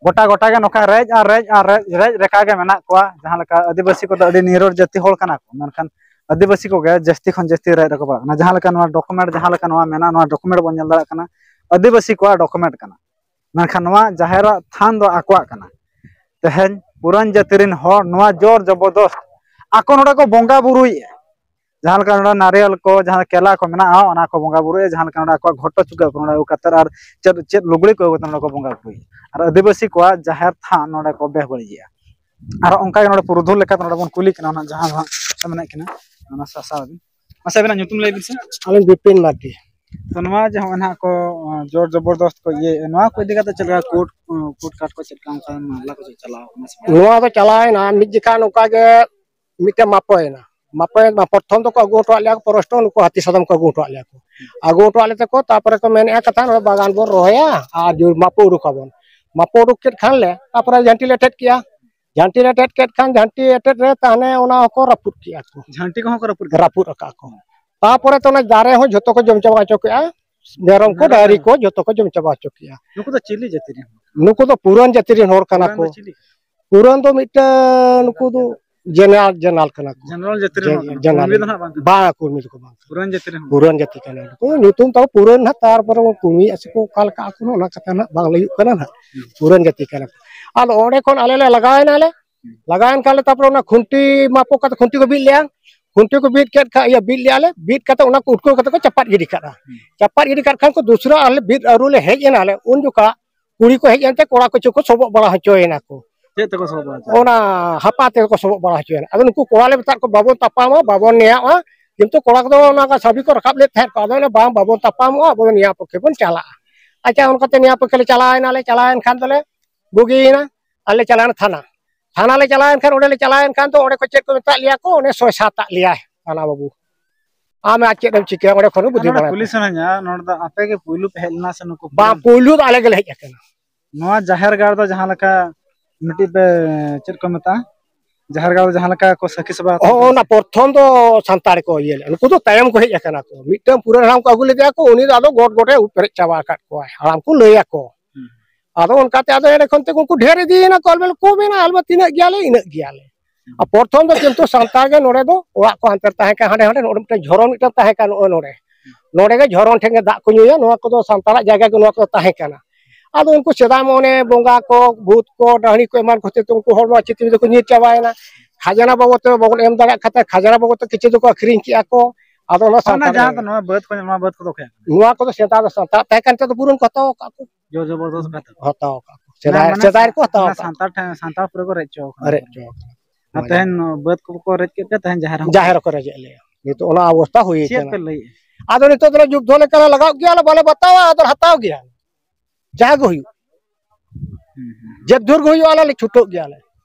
ᱜᱚᱴᱟ ᱜᱚᱴᱟ ᱜᱮ ᱱᱚᱝᱠᱟ ᱨᱮᱡ ᱟᱨ ᱨᱮᱡ ᱟᱨ ᱨᱮᱡ, ᱨᱮᱡ ᱨᱮᱠᱟ ᱜᱮ ᱢᱮᱱᱟᱜ ᱠᱚᱣᱟ᱾ ᱡᱟᱦᱟᱸ ᱞᱮᱠᱟ ᱟᱹᱫᱤᱵᱟᱹᱥᱤ ᱠᱚᱫᱚ ᱟᱹᱰᱤ ᱱᱤᱨᱚᱲ ᱡᱟᱹᱛᱤ ᱦᱚᱲ ᱠᱟᱱᱟ ᱠᱚ, ᱢᱮᱱᱠᱷᱟᱱ ᱟᱹᱫᱤᱵᱟᱹᱥᱤ ᱠᱚᱜᱮ ᱡᱟᱹᱥᱛᱤ ᱠᱷᱚᱱ ᱡᱟᱹᱥᱛᱤ ᱨᱮᱡ ᱨᱮᱠᱚ ᱯᱟᱲᱟᱜ ᱠᱟᱱᱟ᱾ ᱡᱟᱦᱟᱸ ᱞᱮᱠᱟ ᱱᱚᱣᱟ ᱰᱚᱠᱩᱢᱮᱱᱴ, ᱡᱟᱦᱟᱸ ᱞᱮᱠᱟ ᱱᱚᱣᱟ ᱢᱮᱱᱟᱜᱼᱟ, ᱱᱚᱣᱟ ᱰᱚᱠᱩᱢᱮᱱᱴ ᱵᱚᱱ ᱧᱮᱞ ᱫᱟᱲᱮᱭᱟᱜ ᱠᱟᱱᱟ, ᱟᱹᱫᱤᱵᱟᱹᱥᱤ ᱠᱚᱣᱟᱜ ᱰᱚᱠᱩᱢᱮᱱᱴ ᱠᱟᱱᱟ᱾ ᱢᱮᱱᱠᱷᱟᱱ ᱱᱚᱣᱟ ᱡᱟᱦᱮᱨᱟᱜ ᱛᱷᱟᱱ ᱫᱚ ᱟᱠᱚᱣᱟᱜ ᱠᱟᱱᱟ᱾ ᱛᱮᱦᱮᱧ ᱯᱩᱨᱟᱹᱱ ᱡᱟᱹᱛᱤ ᱨᱮᱱ ᱦᱚᱲ ᱱᱚᱣᱟ ᱡᱳᱨ ᱡᱚᱵᱚᱨᱫᱚᱥᱛ ᱟᱠᱚ ᱱᱚᱰᱮ ᱠᱚ ᱵᱚᱸᱜᱟ ᱵᱩᱨᱩᱭᱮᱫᱼᱟ᱾ ᱡᱟᱦᱟᱸ ᱞᱮᱠᱟ ᱱᱚᱰᱮ ᱱᱟᱨᱤᱭᱟᱞ ᱠᱚ, ᱡᱟᱦᱟᱸ ᱠᱮᱞᱟ ᱠᱚ ᱢᱮᱱᱟᱜᱼᱟ, ᱚᱱᱟ ᱠᱚ ᱵᱚᱸᱜᱟ ᱵᱩᱨᱩᱭᱟ᱾ ᱡᱟᱦᱟᱸ ᱞᱮᱠᱟ ᱱᱚᱰᱮ ᱟᱠᱚᱣᱟᱜ ᱜᱷᱚᱴᱚ ᱪᱩᱠᱟᱹ ᱠᱚ ᱱᱚᱰᱮ ᱟᱹᱜᱩ ᱠᱟᱛᱮ ᱟᱨ ᱪᱮᱫ ᱪᱮᱫ ᱞᱩᱜᱽᱲᱤ ᱠᱚ ᱟᱹᱜᱩ ᱠᱟᱛᱮ ᱱᱚᱰᱮ ᱠᱚ ᱵᱚᱸᱜᱟ ᱵᱩᱨᱩᱭᱟ᱾ ᱟᱨ ᱟᱹᱫᱤᱵᱟᱹᱥᱤ ᱠᱚᱣᱟᱜ ᱡᱟᱦᱮᱨ ᱛᱷᱟᱱ ᱱᱚᱰᱮ ᱠᱚ ᱵᱮᱥ ᱵᱟᱹᱲᱤᱡᱮᱜᱼᱟ᱾ ᱟᱨ ᱚᱱᱠᱟ ᱜᱮ ᱱᱚᱰᱮ ᱯᱩᱨᱩᱫᱷᱩᱞ ᱞᱮᱠᱟᱛᱮ ᱱᱚᱰᱮ ᱵᱚᱱ ᱠᱩᱞᱤ ᱠᱟᱱᱟ, ᱚᱱᱟ ᱡᱟᱦᱟᱸ ᱫᱚ ᱦᱟᱸᱜ ᱢᱮᱱᱮᱫ ᱠᱟᱱᱟ, ᱚᱱᱟ ᱥᱟᱥᱟᱣ ᱵᱤᱱ᱾ ᱢᱟᱥᱮ ᱟᱵᱤᱱᱟᱜ ᱧᱩᱛᱩᱢ ᱞᱟᱹᱭ ᱵᱤᱱ ᱥᱮ? ᱟᱹᱞᱤᱧ ᱵᱤᱯᱤᱱ ᱢᱟᱨᱰᱤ᱾ ᱛᱚ ᱱᱚᱣᱟ ᱡᱮ ᱦᱚᱸᱜᱼᱚᱭ ᱱᱟᱦᱟᱜ ᱠᱚ, ᱟᱸ, ᱡᱳᱨ ᱡᱚᱵᱚᱨᱫᱚᱥᱛ ᱠᱚ ᱤᱭᱟᱹ, ᱱᱚᱣᱟ ᱠᱚ ᱤᱫᱤ ᱠᱟᱛᱮ ᱪᱮᱫ ᱞᱮᱠᱟ ᱠᱳᱨᱴ, ᱟᱸ, ᱠᱳᱨᱴ ᱠᱟᱴ ᱠᱚ ᱪᱮᱫ ᱞᱮᱠᱟ ᱚᱱᱠᱟ ᱢᱟᱢᱞᱟ ᱠᱚ ᱪᱮᱫ ᱪᱟᱞᱟᱣ ᱠᱟᱱᱟ ᱥᱮ ᱵᱟᱝ? ᱱᱚᱣᱟ ᱫᱚ ᱪᱟᱞᱟᱣᱮᱱᱟ, ᱢᱤᱫ ᱡᱚᱠᱷᱟ ᱱᱚᱝᱠᱟ ᱜᱮ ᱢᱤᱫᱴᱮᱱ ᱢᱟᱯᱚᱭᱮᱱᱟ᱾ ᱢᱟᱯᱚᱭᱮᱱ ᱢᱟ ᱯᱨᱚᱛᱷᱚᱢ ᱫᱚᱠᱚ ᱟᱹᱜᱩ ᱦᱚᱴᱚᱣᱟᱜ ᱞᱮᱭᱟ ᱠᱚ, ᱯᱚᱨᱚᱥᱴᱚ ᱱᱩᱠᱩ ᱦᱟᱹᱛᱤ ᱥᱟᱫᱚᱢ ᱠᱚ ᱟᱹᱜᱩ ᱦᱚᱴᱚᱣᱟᱜ ᱞᱮᱭᱟ ᱠᱚ᱾ ᱟᱹᱜᱩ ᱦᱚᱴᱚᱣᱟᱜ ᱞᱮᱛᱮ ᱠᱚ, ᱛᱟᱨᱯᱚᱨᱮ ᱠᱚ ᱢᱮᱱᱮᱫᱼᱟ ᱠᱟᱛᱷᱟ, ᱱᱚᱰᱮ ᱵᱟᱜᱟᱱ ᱵᱚᱱ ᱨᱚᱦᱚᱭᱟ ᱟᱨ ᱡᱳᱨ ᱢᱟᱯᱚ ᱩᱰᱩᱠᱟᱵᱚᱱ᱾ ᱢᱟᱯᱚ ᱩᱰᱩᱠ ᱠᱮᱫ ᱠᱷᱟᱱ ᱞᱮ, ᱛᱟᱨᱯᱚᱨᱮ ᱡᱷᱟᱹᱱᱴᱤ ᱞᱮ ᱮᱴᱮᱫ ᱠᱮᱜᱼᱟ᱾ ᱡᱷᱟᱹᱱᱴᱤ ᱞᱮ ᱮᱴᱮᱫ ᱠᱮᱫ ᱠᱷᱟᱱ, ᱡᱷᱟᱹᱱᱴᱤ ᱮᱴᱮᱫ ᱨᱮ ᱛᱟᱦᱞᱮ ᱚᱱᱟ ᱦᱚᱸᱠᱚ ᱨᱟᱹᱯᱩᱫ ᱠᱮᱜᱼᱟ ᱠᱚ᱾ ᱡᱷᱟᱹᱱᱴᱤ ᱠᱚᱦᱚᱸ ᱠᱚ ᱨᱟᱹᱯᱩᱫ ᱠᱮᱫᱟ? ᱨᱟᱹᱯᱩᱫ ᱟᱠᱟᱫ ᱠᱚ᱾ ᱛᱟᱨᱯᱚᱨᱮ ᱛᱚ ᱚᱱᱟ ᱫᱟᱨᱮ ᱦᱚᱸ ᱡᱷᱚᱛᱚ ᱠᱚ ᱡᱚᱢ ᱪᱟᱵᱟ ᱦᱚᱪᱚ ᱠᱮᱜᱼᱟ᱾ ᱢᱮᱨᱚᱢ ᱠᱚ, ᱢᱮᱨᱚᱢ ᱰᱟᱹᱝᱨᱤ ᱠᱚ᱾ ᱠᱚ ᱡᱷᱚᱛᱚ ᱠᱚ ᱡᱚᱢ ᱪᱟᱵᱟ ᱦᱚᱪᱚ ᱠᱮᱜᱼᱟ᱾ ᱱᱩᱠᱩ ᱫᱚ ᱪᱤᱞᱤ ᱡᱟᱹᱛᱤ ᱨᱮᱱ ᱦᱚᱲ? ᱱᱩᱠᱩ ᱫᱚ ᱯᱩᱨᱟᱹᱱ ᱡᱟᱹᱛᱤ ᱨᱮᱱ ᱦᱚᱲ ᱠᱟᱱᱟ ᱯᱩᱨᱟᱹᱱ ᱠᱚ᱾ ᱫᱚ ᱪᱤᱞᱤ? ᱯᱩᱨᱟᱹᱱ ᱫᱚ ᱢᱤᱫᱴᱟᱝ ᱱᱩᱠᱩ ᱫᱚ ᱡᱮᱱᱟᱨᱮᱞ, ᱡᱮᱱᱟᱨᱮᱞ ᱠᱟᱱᱟ ᱠᱚ᱾ ᱡᱮᱱᱟᱨᱮᱞ ᱡᱟᱹᱛᱤ ᱨᱮᱱ ᱦᱚᱲ ᱠᱟᱱᱟ ᱠᱚ᱾ ᱡᱮᱱᱟᱨᱮᱞ᱾ ᱠᱩᱲᱢᱤ ᱫᱚ ᱱᱟᱦᱟᱜ ᱵᱟᱝ ᱠᱟᱱᱟ᱾ ᱵᱟᱝ, ᱠᱩᱲᱢᱤ ᱫᱚᱠᱚ ᱵᱟᱝ ᱠᱟᱱᱟ᱾ ᱯᱩᱨᱟᱹᱱ ᱡᱟᱹᱛᱤ ᱨᱮᱱ ᱦᱚᱲ᱾ ᱯᱩᱨᱟᱹᱱ ᱡᱟᱹᱛᱤ ᱠᱟᱱᱟ ᱠᱚ᱾ ᱧᱩᱛᱩᱢ ᱛᱟᱠᱚ ᱯᱩᱨᱟᱹᱱ ᱱᱟᱦᱟᱜ, ᱛᱟᱨᱯᱚᱨᱮ ᱠᱩᱲᱢᱤᱭᱮᱫᱼᱟ ᱥᱮ ᱠᱚ ᱚᱠᱟ ᱞᱮᱠᱟ ᱟᱠᱚ ᱦᱚᱸ ᱚᱱᱟ ᱠᱟᱛᱷᱟ ᱱᱟᱦᱟᱜ ᱵᱟᱝ ᱞᱟᱹᱭᱩᱜ ᱠᱟᱱᱟ ᱱᱟᱦᱟᱜ᱾ ᱦᱩᱸ᱾ ᱯᱩᱨᱟᱹᱱ ᱡᱟᱹᱛᱤ ᱠᱟᱱᱟ ᱠᱚ᱾ ᱟᱫᱚ ᱚᱸᱰᱮ ᱠᱷᱚᱱ ᱟᱞᱮ ᱞᱮ ᱞᱟᱜᱟᱣᱮᱱᱟᱞᱮ᱾ ᱦᱩᱸ᱾ ᱞᱟᱜᱟᱣᱮᱱ ᱠᱷᱟᱱ ᱞᱮ, ᱛᱟᱨᱯᱚᱨᱮ ᱚᱱᱟ ᱠᱷᱩᱱᱴᱤ ᱢᱟᱯᱚ ᱠᱟᱛᱮ ᱠᱷᱩᱱᱴᱤ ᱠᱚ ᱵᱤᱫ ᱞᱮᱜᱼᱟ᱾ ᱠᱷᱩᱱᱴᱤ ᱠᱚ ᱵᱤᱫ ᱠᱮᱫ ᱠᱷᱟᱱ, ᱤᱭᱟᱹ, ᱵᱤᱫ ᱞᱮᱜᱼᱟ ᱞᱮ, ᱵᱤᱫ ᱠᱟᱛᱮ ᱚᱱᱟ ᱠᱚ ᱩᱴᱠᱟᱹᱣ ᱠᱟᱛᱮ ᱠᱚ ᱪᱟᱯᱟᱫ ᱜᱤᱰᱤ ᱠᱟᱜᱼᱟ᱾ ᱦᱩᱸ᱾ ᱪᱟᱯᱟᱫ ᱜᱤᱰᱤ ᱠᱟᱜ ᱠᱷᱟᱱ ᱠᱚ, ᱫᱚᱥᱨᱟ ᱟᱞᱮ ᱵᱤᱨ ᱟᱹᱨᱩ ᱞᱮ ᱦᱮᱡ ᱮᱱᱟᱞᱮ, ᱩᱱ ᱡᱚᱠᱷᱟ ᱠᱩᱲᱤ ᱠᱚ ᱦᱮᱡ ᱮᱱᱛᱮ ᱠᱚᱲᱟ ᱠᱤᱪᱷᱩ ᱠᱚ ᱥᱚᱵᱚᱜ ᱵᱟᱲᱟ ᱦᱚᱪᱚᱭᱮᱱᱟ ᱠᱚ᱾ ᱪᱮᱫ ᱛᱮᱠᱚ ᱥᱚᱵᱚᱜ ᱵᱟᱲᱟ ᱦᱚᱪᱚᱭᱮᱱᱟ? ᱚᱱᱟ ᱦᱟᱯᱟ ᱛᱮᱜᱮ ᱠᱚ ᱥᱚᱵᱚᱜ ᱵᱟᱲᱟ ᱦᱚᱪᱚᱭᱮᱱᱟ᱾ ᱟᱫᱚ ᱱᱩᱠᱩ ᱠᱚᱲᱟ ᱞᱮ ᱢᱮᱛᱟᱫ ᱠᱚᱣᱟ, "ᱵᱟᱵᱚᱱ ᱛᱟᱯᱟᱢᱟ, ᱵᱟᱵᱚᱱ ᱱᱮᱭᱟᱣᱟ", ᱠᱤᱱᱛᱩ ᱠᱚᱲᱟ ᱠᱚᱫᱚ ᱚᱱᱟ ᱥᱟᱹᱵᱤ ᱠᱚ ᱨᱟᱠᱟᱵ ᱞᱮᱫ ᱛᱟᱦᱮᱸᱫ ᱠᱚ᱾ ᱟᱫᱚ ᱚᱱᱟ, "ᱵᱟᱝ, ᱵᱟᱵᱚᱱ ᱛᱟᱯᱟᱢᱚᱜᱼᱟ, ᱟᱵᱚ ᱫᱚ ᱱᱮᱭᱟᱣ ᱯᱚᱠᱠᱷᱮ ᱵᱚᱱ ᱪᱟᱞᱟᱜᱼᱟ᱾" ᱟᱪᱪᱷᱟ, ᱚᱱᱠᱟᱛᱮ ᱱᱮᱭᱟᱣ ᱯᱚᱠᱠᱷᱮ ᱞᱮ ᱪᱟᱞᱟᱣᱮᱱᱟ, ᱞᱮ ᱪᱟᱞᱟᱣᱮᱱ ᱠᱷᱟᱱ ᱫᱚᱞᱮ ᱵᱩᱜᱤᱭᱮᱱᱟ᱾ ᱟᱨ ᱞᱮ ᱪᱟᱞᱟᱣᱮᱱᱟ ᱛᱷᱟᱱᱟ᱾ ᱛᱷᱟᱱᱟ ᱞᱮ ᱪᱟᱞᱟᱣᱮᱱ ᱠᱷᱟᱱ, ᱚᱸᱰᱮ ᱞᱮ ᱪᱟᱞᱟᱣᱮᱱ ᱠᱷᱟᱱ ᱫᱚ, ᱚᱸᱰᱮ ᱠᱚ ᱪᱮᱫ ᱠᱚ ᱢᱮᱛᱟᱜ ᱞᱮᱭᱟ ᱠᱚ, ᱚᱸᱰᱮ ᱥᱚᱭ ᱥᱟᱛ ᱟᱜ ᱞᱮᱭᱟᱭ ᱛᱷᱟᱱᱟ ᱵᱟᱹᱵᱩ᱾ ᱟᱢ ᱟᱨ ᱪᱮᱫ ᱮᱢ ᱪᱤᱠᱟᱹᱭᱟ, ᱚᱸᱰᱮ ᱠᱷᱚᱱ ᱦᱚᱸ ᱟᱨ ᱵᱩᱫᱷᱤ ᱱᱚᱰᱮ ᱵᱟᱲᱟᱭ ᱠᱩᱞᱤ ᱯᱮ᱾ ᱥᱟᱱᱟᱧᱟ, ᱱᱚᱰᱮ ᱫᱚ ᱟᱯᱮ ᱜᱮ ᱯᱩᱭᱞᱩ ᱯᱮ ᱦᱮᱡ ᱞᱮᱱᱟ ᱥᱮ ᱱᱩᱠᱩ ᱵᱟᱝ, ᱯᱩᱭᱞᱩ? ᱯᱩᱭᱞᱩ ᱫᱚ ᱟᱞᱮ ᱜᱮᱞᱮ ᱦᱮᱡ ᱟᱠᱟᱱᱟ᱾ ᱱᱚᱣᱟ ᱡᱟᱦᱮᱨ ᱜᱟᱲ ᱫᱚ ᱡᱟᱦᱟᱸ ᱞᱮᱠᱟ ᱢᱤᱫᱴᱤᱡ ᱯᱮ, ᱪᱮᱫ ᱠᱚ ᱢᱮᱛᱟᱜᱼᱟ, ᱡᱟᱦᱮᱨ ᱜᱟᱲ ᱫᱚ ᱡᱟᱦᱟᱸ ᱞᱮᱠᱟ ᱠᱚ ᱥᱟᱹᱠᱷᱤ ᱥᱚᱵᱷᱟ ᱦᱚᱸ, ᱚᱱᱟ ᱯᱨᱚᱛᱷᱚᱢ ᱫᱚ ᱥᱟᱱᱛᱟᱲ ᱠᱚ ᱤᱭᱟᱹ ᱞᱮᱫᱼᱟ, ᱱᱩᱠᱩ ᱫᱚ ᱛᱟᱭᱚᱢ ᱠᱚ ᱦᱮᱡ ᱟᱠᱟᱱᱟ ᱠᱚ᱾ ᱢᱤᱫᱴᱟᱝ ᱯᱩᱨᱟᱹ ᱦᱟᱲᱟᱢ ᱠᱚ ᱟᱹᱜᱩ ᱞᱮᱫᱮᱭᱟ ᱠᱚ, ᱩᱱᱤ ᱫᱚ ᱟᱫᱚ ᱜᱚᱴ ᱜᱚᱴᱮ ᱩᱵ ᱯᱮᱨᱮᱡ ᱪᱟᱵᱟ ᱟᱠᱟᱫ ᱠᱚᱣᱟᱭ, ᱦᱟᱲᱟᱢ ᱠᱚ ᱞᱟᱹᱭ ᱟᱠᱚ᱾ ᱦᱩᱸ᱾ ᱟᱫᱚ ᱚᱱᱠᱟᱛᱮ ᱟᱫᱚ ᱮᱸᱰᱮ ᱠᱷᱚᱱ ᱛᱮ ᱩᱱᱠᱩ ᱰᱷᱮᱨ ᱤᱫᱤᱭᱮᱱᱟ ᱠᱚ, ᱟᱞᱮ ᱠᱚ ᱢᱮᱱᱟ, ᱟᱞᱮ ᱢᱟ ᱛᱤᱱᱟᱹᱜ ᱜᱮᱭᱟᱞᱮ, ᱤᱱᱟᱹᱜ ᱜᱮᱭᱟᱞᱮ᱾ ᱟᱨ ᱯᱨᱚᱛᱷᱚᱢ ᱫᱚ ᱠᱤᱱᱛᱩ ᱥᱟᱱᱛᱟᱲ ᱜᱮ ᱱᱚᱰᱮ ᱫᱚ ᱚᱲᱟᱜ ᱠᱚ ᱦᱟᱱᱛᱮ ᱨᱮ ᱛᱟᱦᱮᱸ ᱠᱟᱱᱟ, ᱦᱟᱸᱰᱮ ᱦᱟᱸᱰᱮ ᱱᱚᱰᱮ ᱢᱤᱫᱴᱟᱝ ᱡᱷᱚᱨᱚᱱ ᱢᱤᱫᱴᱟᱝ ᱛᱟᱦᱮᱸ ᱠᱟᱱᱟ, ᱱᱚᱜᱼᱚᱭ ᱱᱚᱰᱮ᱾ ᱱᱚᱰᱮ ᱜᱮ ᱡᱷᱚᱨᱚᱱ ᱴᱷᱮᱱ ᱜᱮ ᱫᱟᱜ ᱠᱚ ᱧᱩᱭᱟ, ᱱᱚᱣᱟ ᱠᱚᱫᱚ ᱥᱟᱱᱛᱟᱲᱟᱜ ᱡᱟᱭᱜᱟ ᱜᱮ ᱱᱚᱣᱟ ᱠᱚᱫᱚ ᱛᱟᱦᱮᱸ ᱠᱟᱱᱟ᱾ ᱟᱫᱚ ᱩᱱᱠᱩ ᱥᱮᱫᱟᱭ ᱢᱟ ᱚᱱᱮ ᱵᱚᱸᱜᱟ ᱠᱚ, ᱵᱷᱩᱛ ᱠᱚ, ᱰᱟᱹᱦᱲᱤ ᱠᱚ ᱮᱢᱟᱱ ᱠᱷᱟᱹᱛᱤᱨ ᱛᱮ ᱩᱱᱠᱩ ᱦᱚᱲ ᱢᱟ ᱪᱤᱛᱤ ᱫᱚᱠᱚ ᱧᱤᱨ ᱪᱟᱵᱟᱭᱮᱱᱟ᱾ ᱠᱷᱟᱡᱽᱱᱟ ᱵᱟᱵᱚᱫ ᱛᱮ ᱵᱟᱵᱚᱱ ᱮᱢ ᱫᱟᱲᱮᱭᱟᱜ ᱠᱷᱟᱹᱛᱤᱨ ᱠᱷᱟᱡᱽᱱᱟ ᱵᱟᱵᱚᱫ ᱛᱮ ᱠᱤᱪᱷᱩ ᱫᱚᱠᱚ ᱟᱹᱠᱷᱨᱤᱧ ᱠᱮᱜᱼᱟ ᱠᱚ᱾ ᱟᱫᱚ ᱚᱱᱟ ᱚᱱᱟ ᱥᱟᱱᱛᱟᱲ ᱡᱟᱦᱟᱸ ᱫᱚ ᱡᱟᱭᱜᱟ᱾ ᱱᱚᱣᱟ ᱵᱟᱹᱫᱽ ᱠᱚ, ᱱᱚᱣᱟ ᱵᱟᱹᱫᱽ ᱠᱚᱫᱚ ᱚᱠᱚᱭᱟᱜ ᱠᱟᱱᱟ? ᱱᱚᱣᱟ ᱠᱚᱫᱚ ᱥᱮᱫᱟᱭ ᱫᱚ ᱥᱟᱱᱛᱟᱲ ᱛᱟᱦᱮᱸ ᱠᱟᱱ ᱛᱮ ᱫᱚ ᱯᱩᱨᱟᱹ ᱠᱚ ᱦᱟᱛᱟᱣ ᱟᱠᱟᱫ ᱠᱚ᱾ ᱡᱳᱨ ᱡᱚᱵᱚᱨᱫᱚᱥ ᱠᱟᱛᱮ᱾ ᱦᱟᱛᱟᱣ ᱟᱠᱟᱫ ᱠᱚ᱾ ᱥᱮᱫᱟᱭ, ᱢᱟᱱᱮ ᱥᱮᱫᱟᱭ ᱨᱮᱠᱚ ᱦᱟᱛᱟᱣ ᱚᱱᱟ ᱟᱠᱟᱫ ᱠᱚ᱾ ᱥᱟᱱᱛᱟᱲ ᱴᱷᱮᱱ, ᱥᱟᱱᱛᱟᱲ ᱯᱩᱨᱟᱹ ᱠᱚ ᱨᱮᱡ ᱦᱚᱪᱚ ᱟᱠᱟᱱᱟ᱾ ᱨᱮᱡ ᱦᱚᱪᱚ ᱟᱠᱟᱱᱟ᱾ ᱟᱨ ᱛᱮᱦᱮᱧ ᱵᱟᱹᱫᱽ ᱠᱚᱠᱚ ᱨᱮᱡ ᱠᱮᱫ ᱯᱮ, ᱛᱮᱦᱮᱧ ᱡᱟᱦᱮᱨ ᱦᱚᱸ ᱡᱟᱦᱮᱨ ᱦᱚᱸᱠᱚ ᱨᱮᱡᱮᱫ ᱞᱮᱭᱟ᱾ ᱱᱤᱛᱚᱜ ᱚᱱᱟ ᱚᱵᱚᱥᱛᱟ ᱦᱩᱭ ᱪᱮᱫ ᱟᱠᱟᱱᱟ᱾ ᱯᱮ ᱞᱟᱹᱭᱮᱫᱼᱟ? ᱟᱫᱚ ᱱᱤᱛᱚᱜ ᱫᱚᱞᱮ ᱡᱩᱫᱽᱫᱷᱚ ᱞᱮᱠᱟᱞᱮ ᱞᱟᱜᱟᱣ ᱜᱮᱭᱟ, ᱟᱞᱮ ᱵᱟᱞᱮ ᱵᱟᱛᱟᱣᱟ, ᱟᱫᱚ ᱦᱟᱛᱟᱣ ᱜᱮᱭᱟ᱾ ᱡᱟᱦᱟᱸ ᱜᱮ ᱦᱩᱭᱩᱜ, ᱦᱩᱸ, ᱦᱩᱸ᱾ ᱡᱮᱫ ᱫᱷᱩᱨ ᱜᱮ ᱦᱩᱭᱩᱜᱼᱟ, ᱟᱞᱮ ᱞᱮ ᱪᱷᱩᱴᱟᱹᱜ ᱜᱮᱭᱟᱞᱮ᱾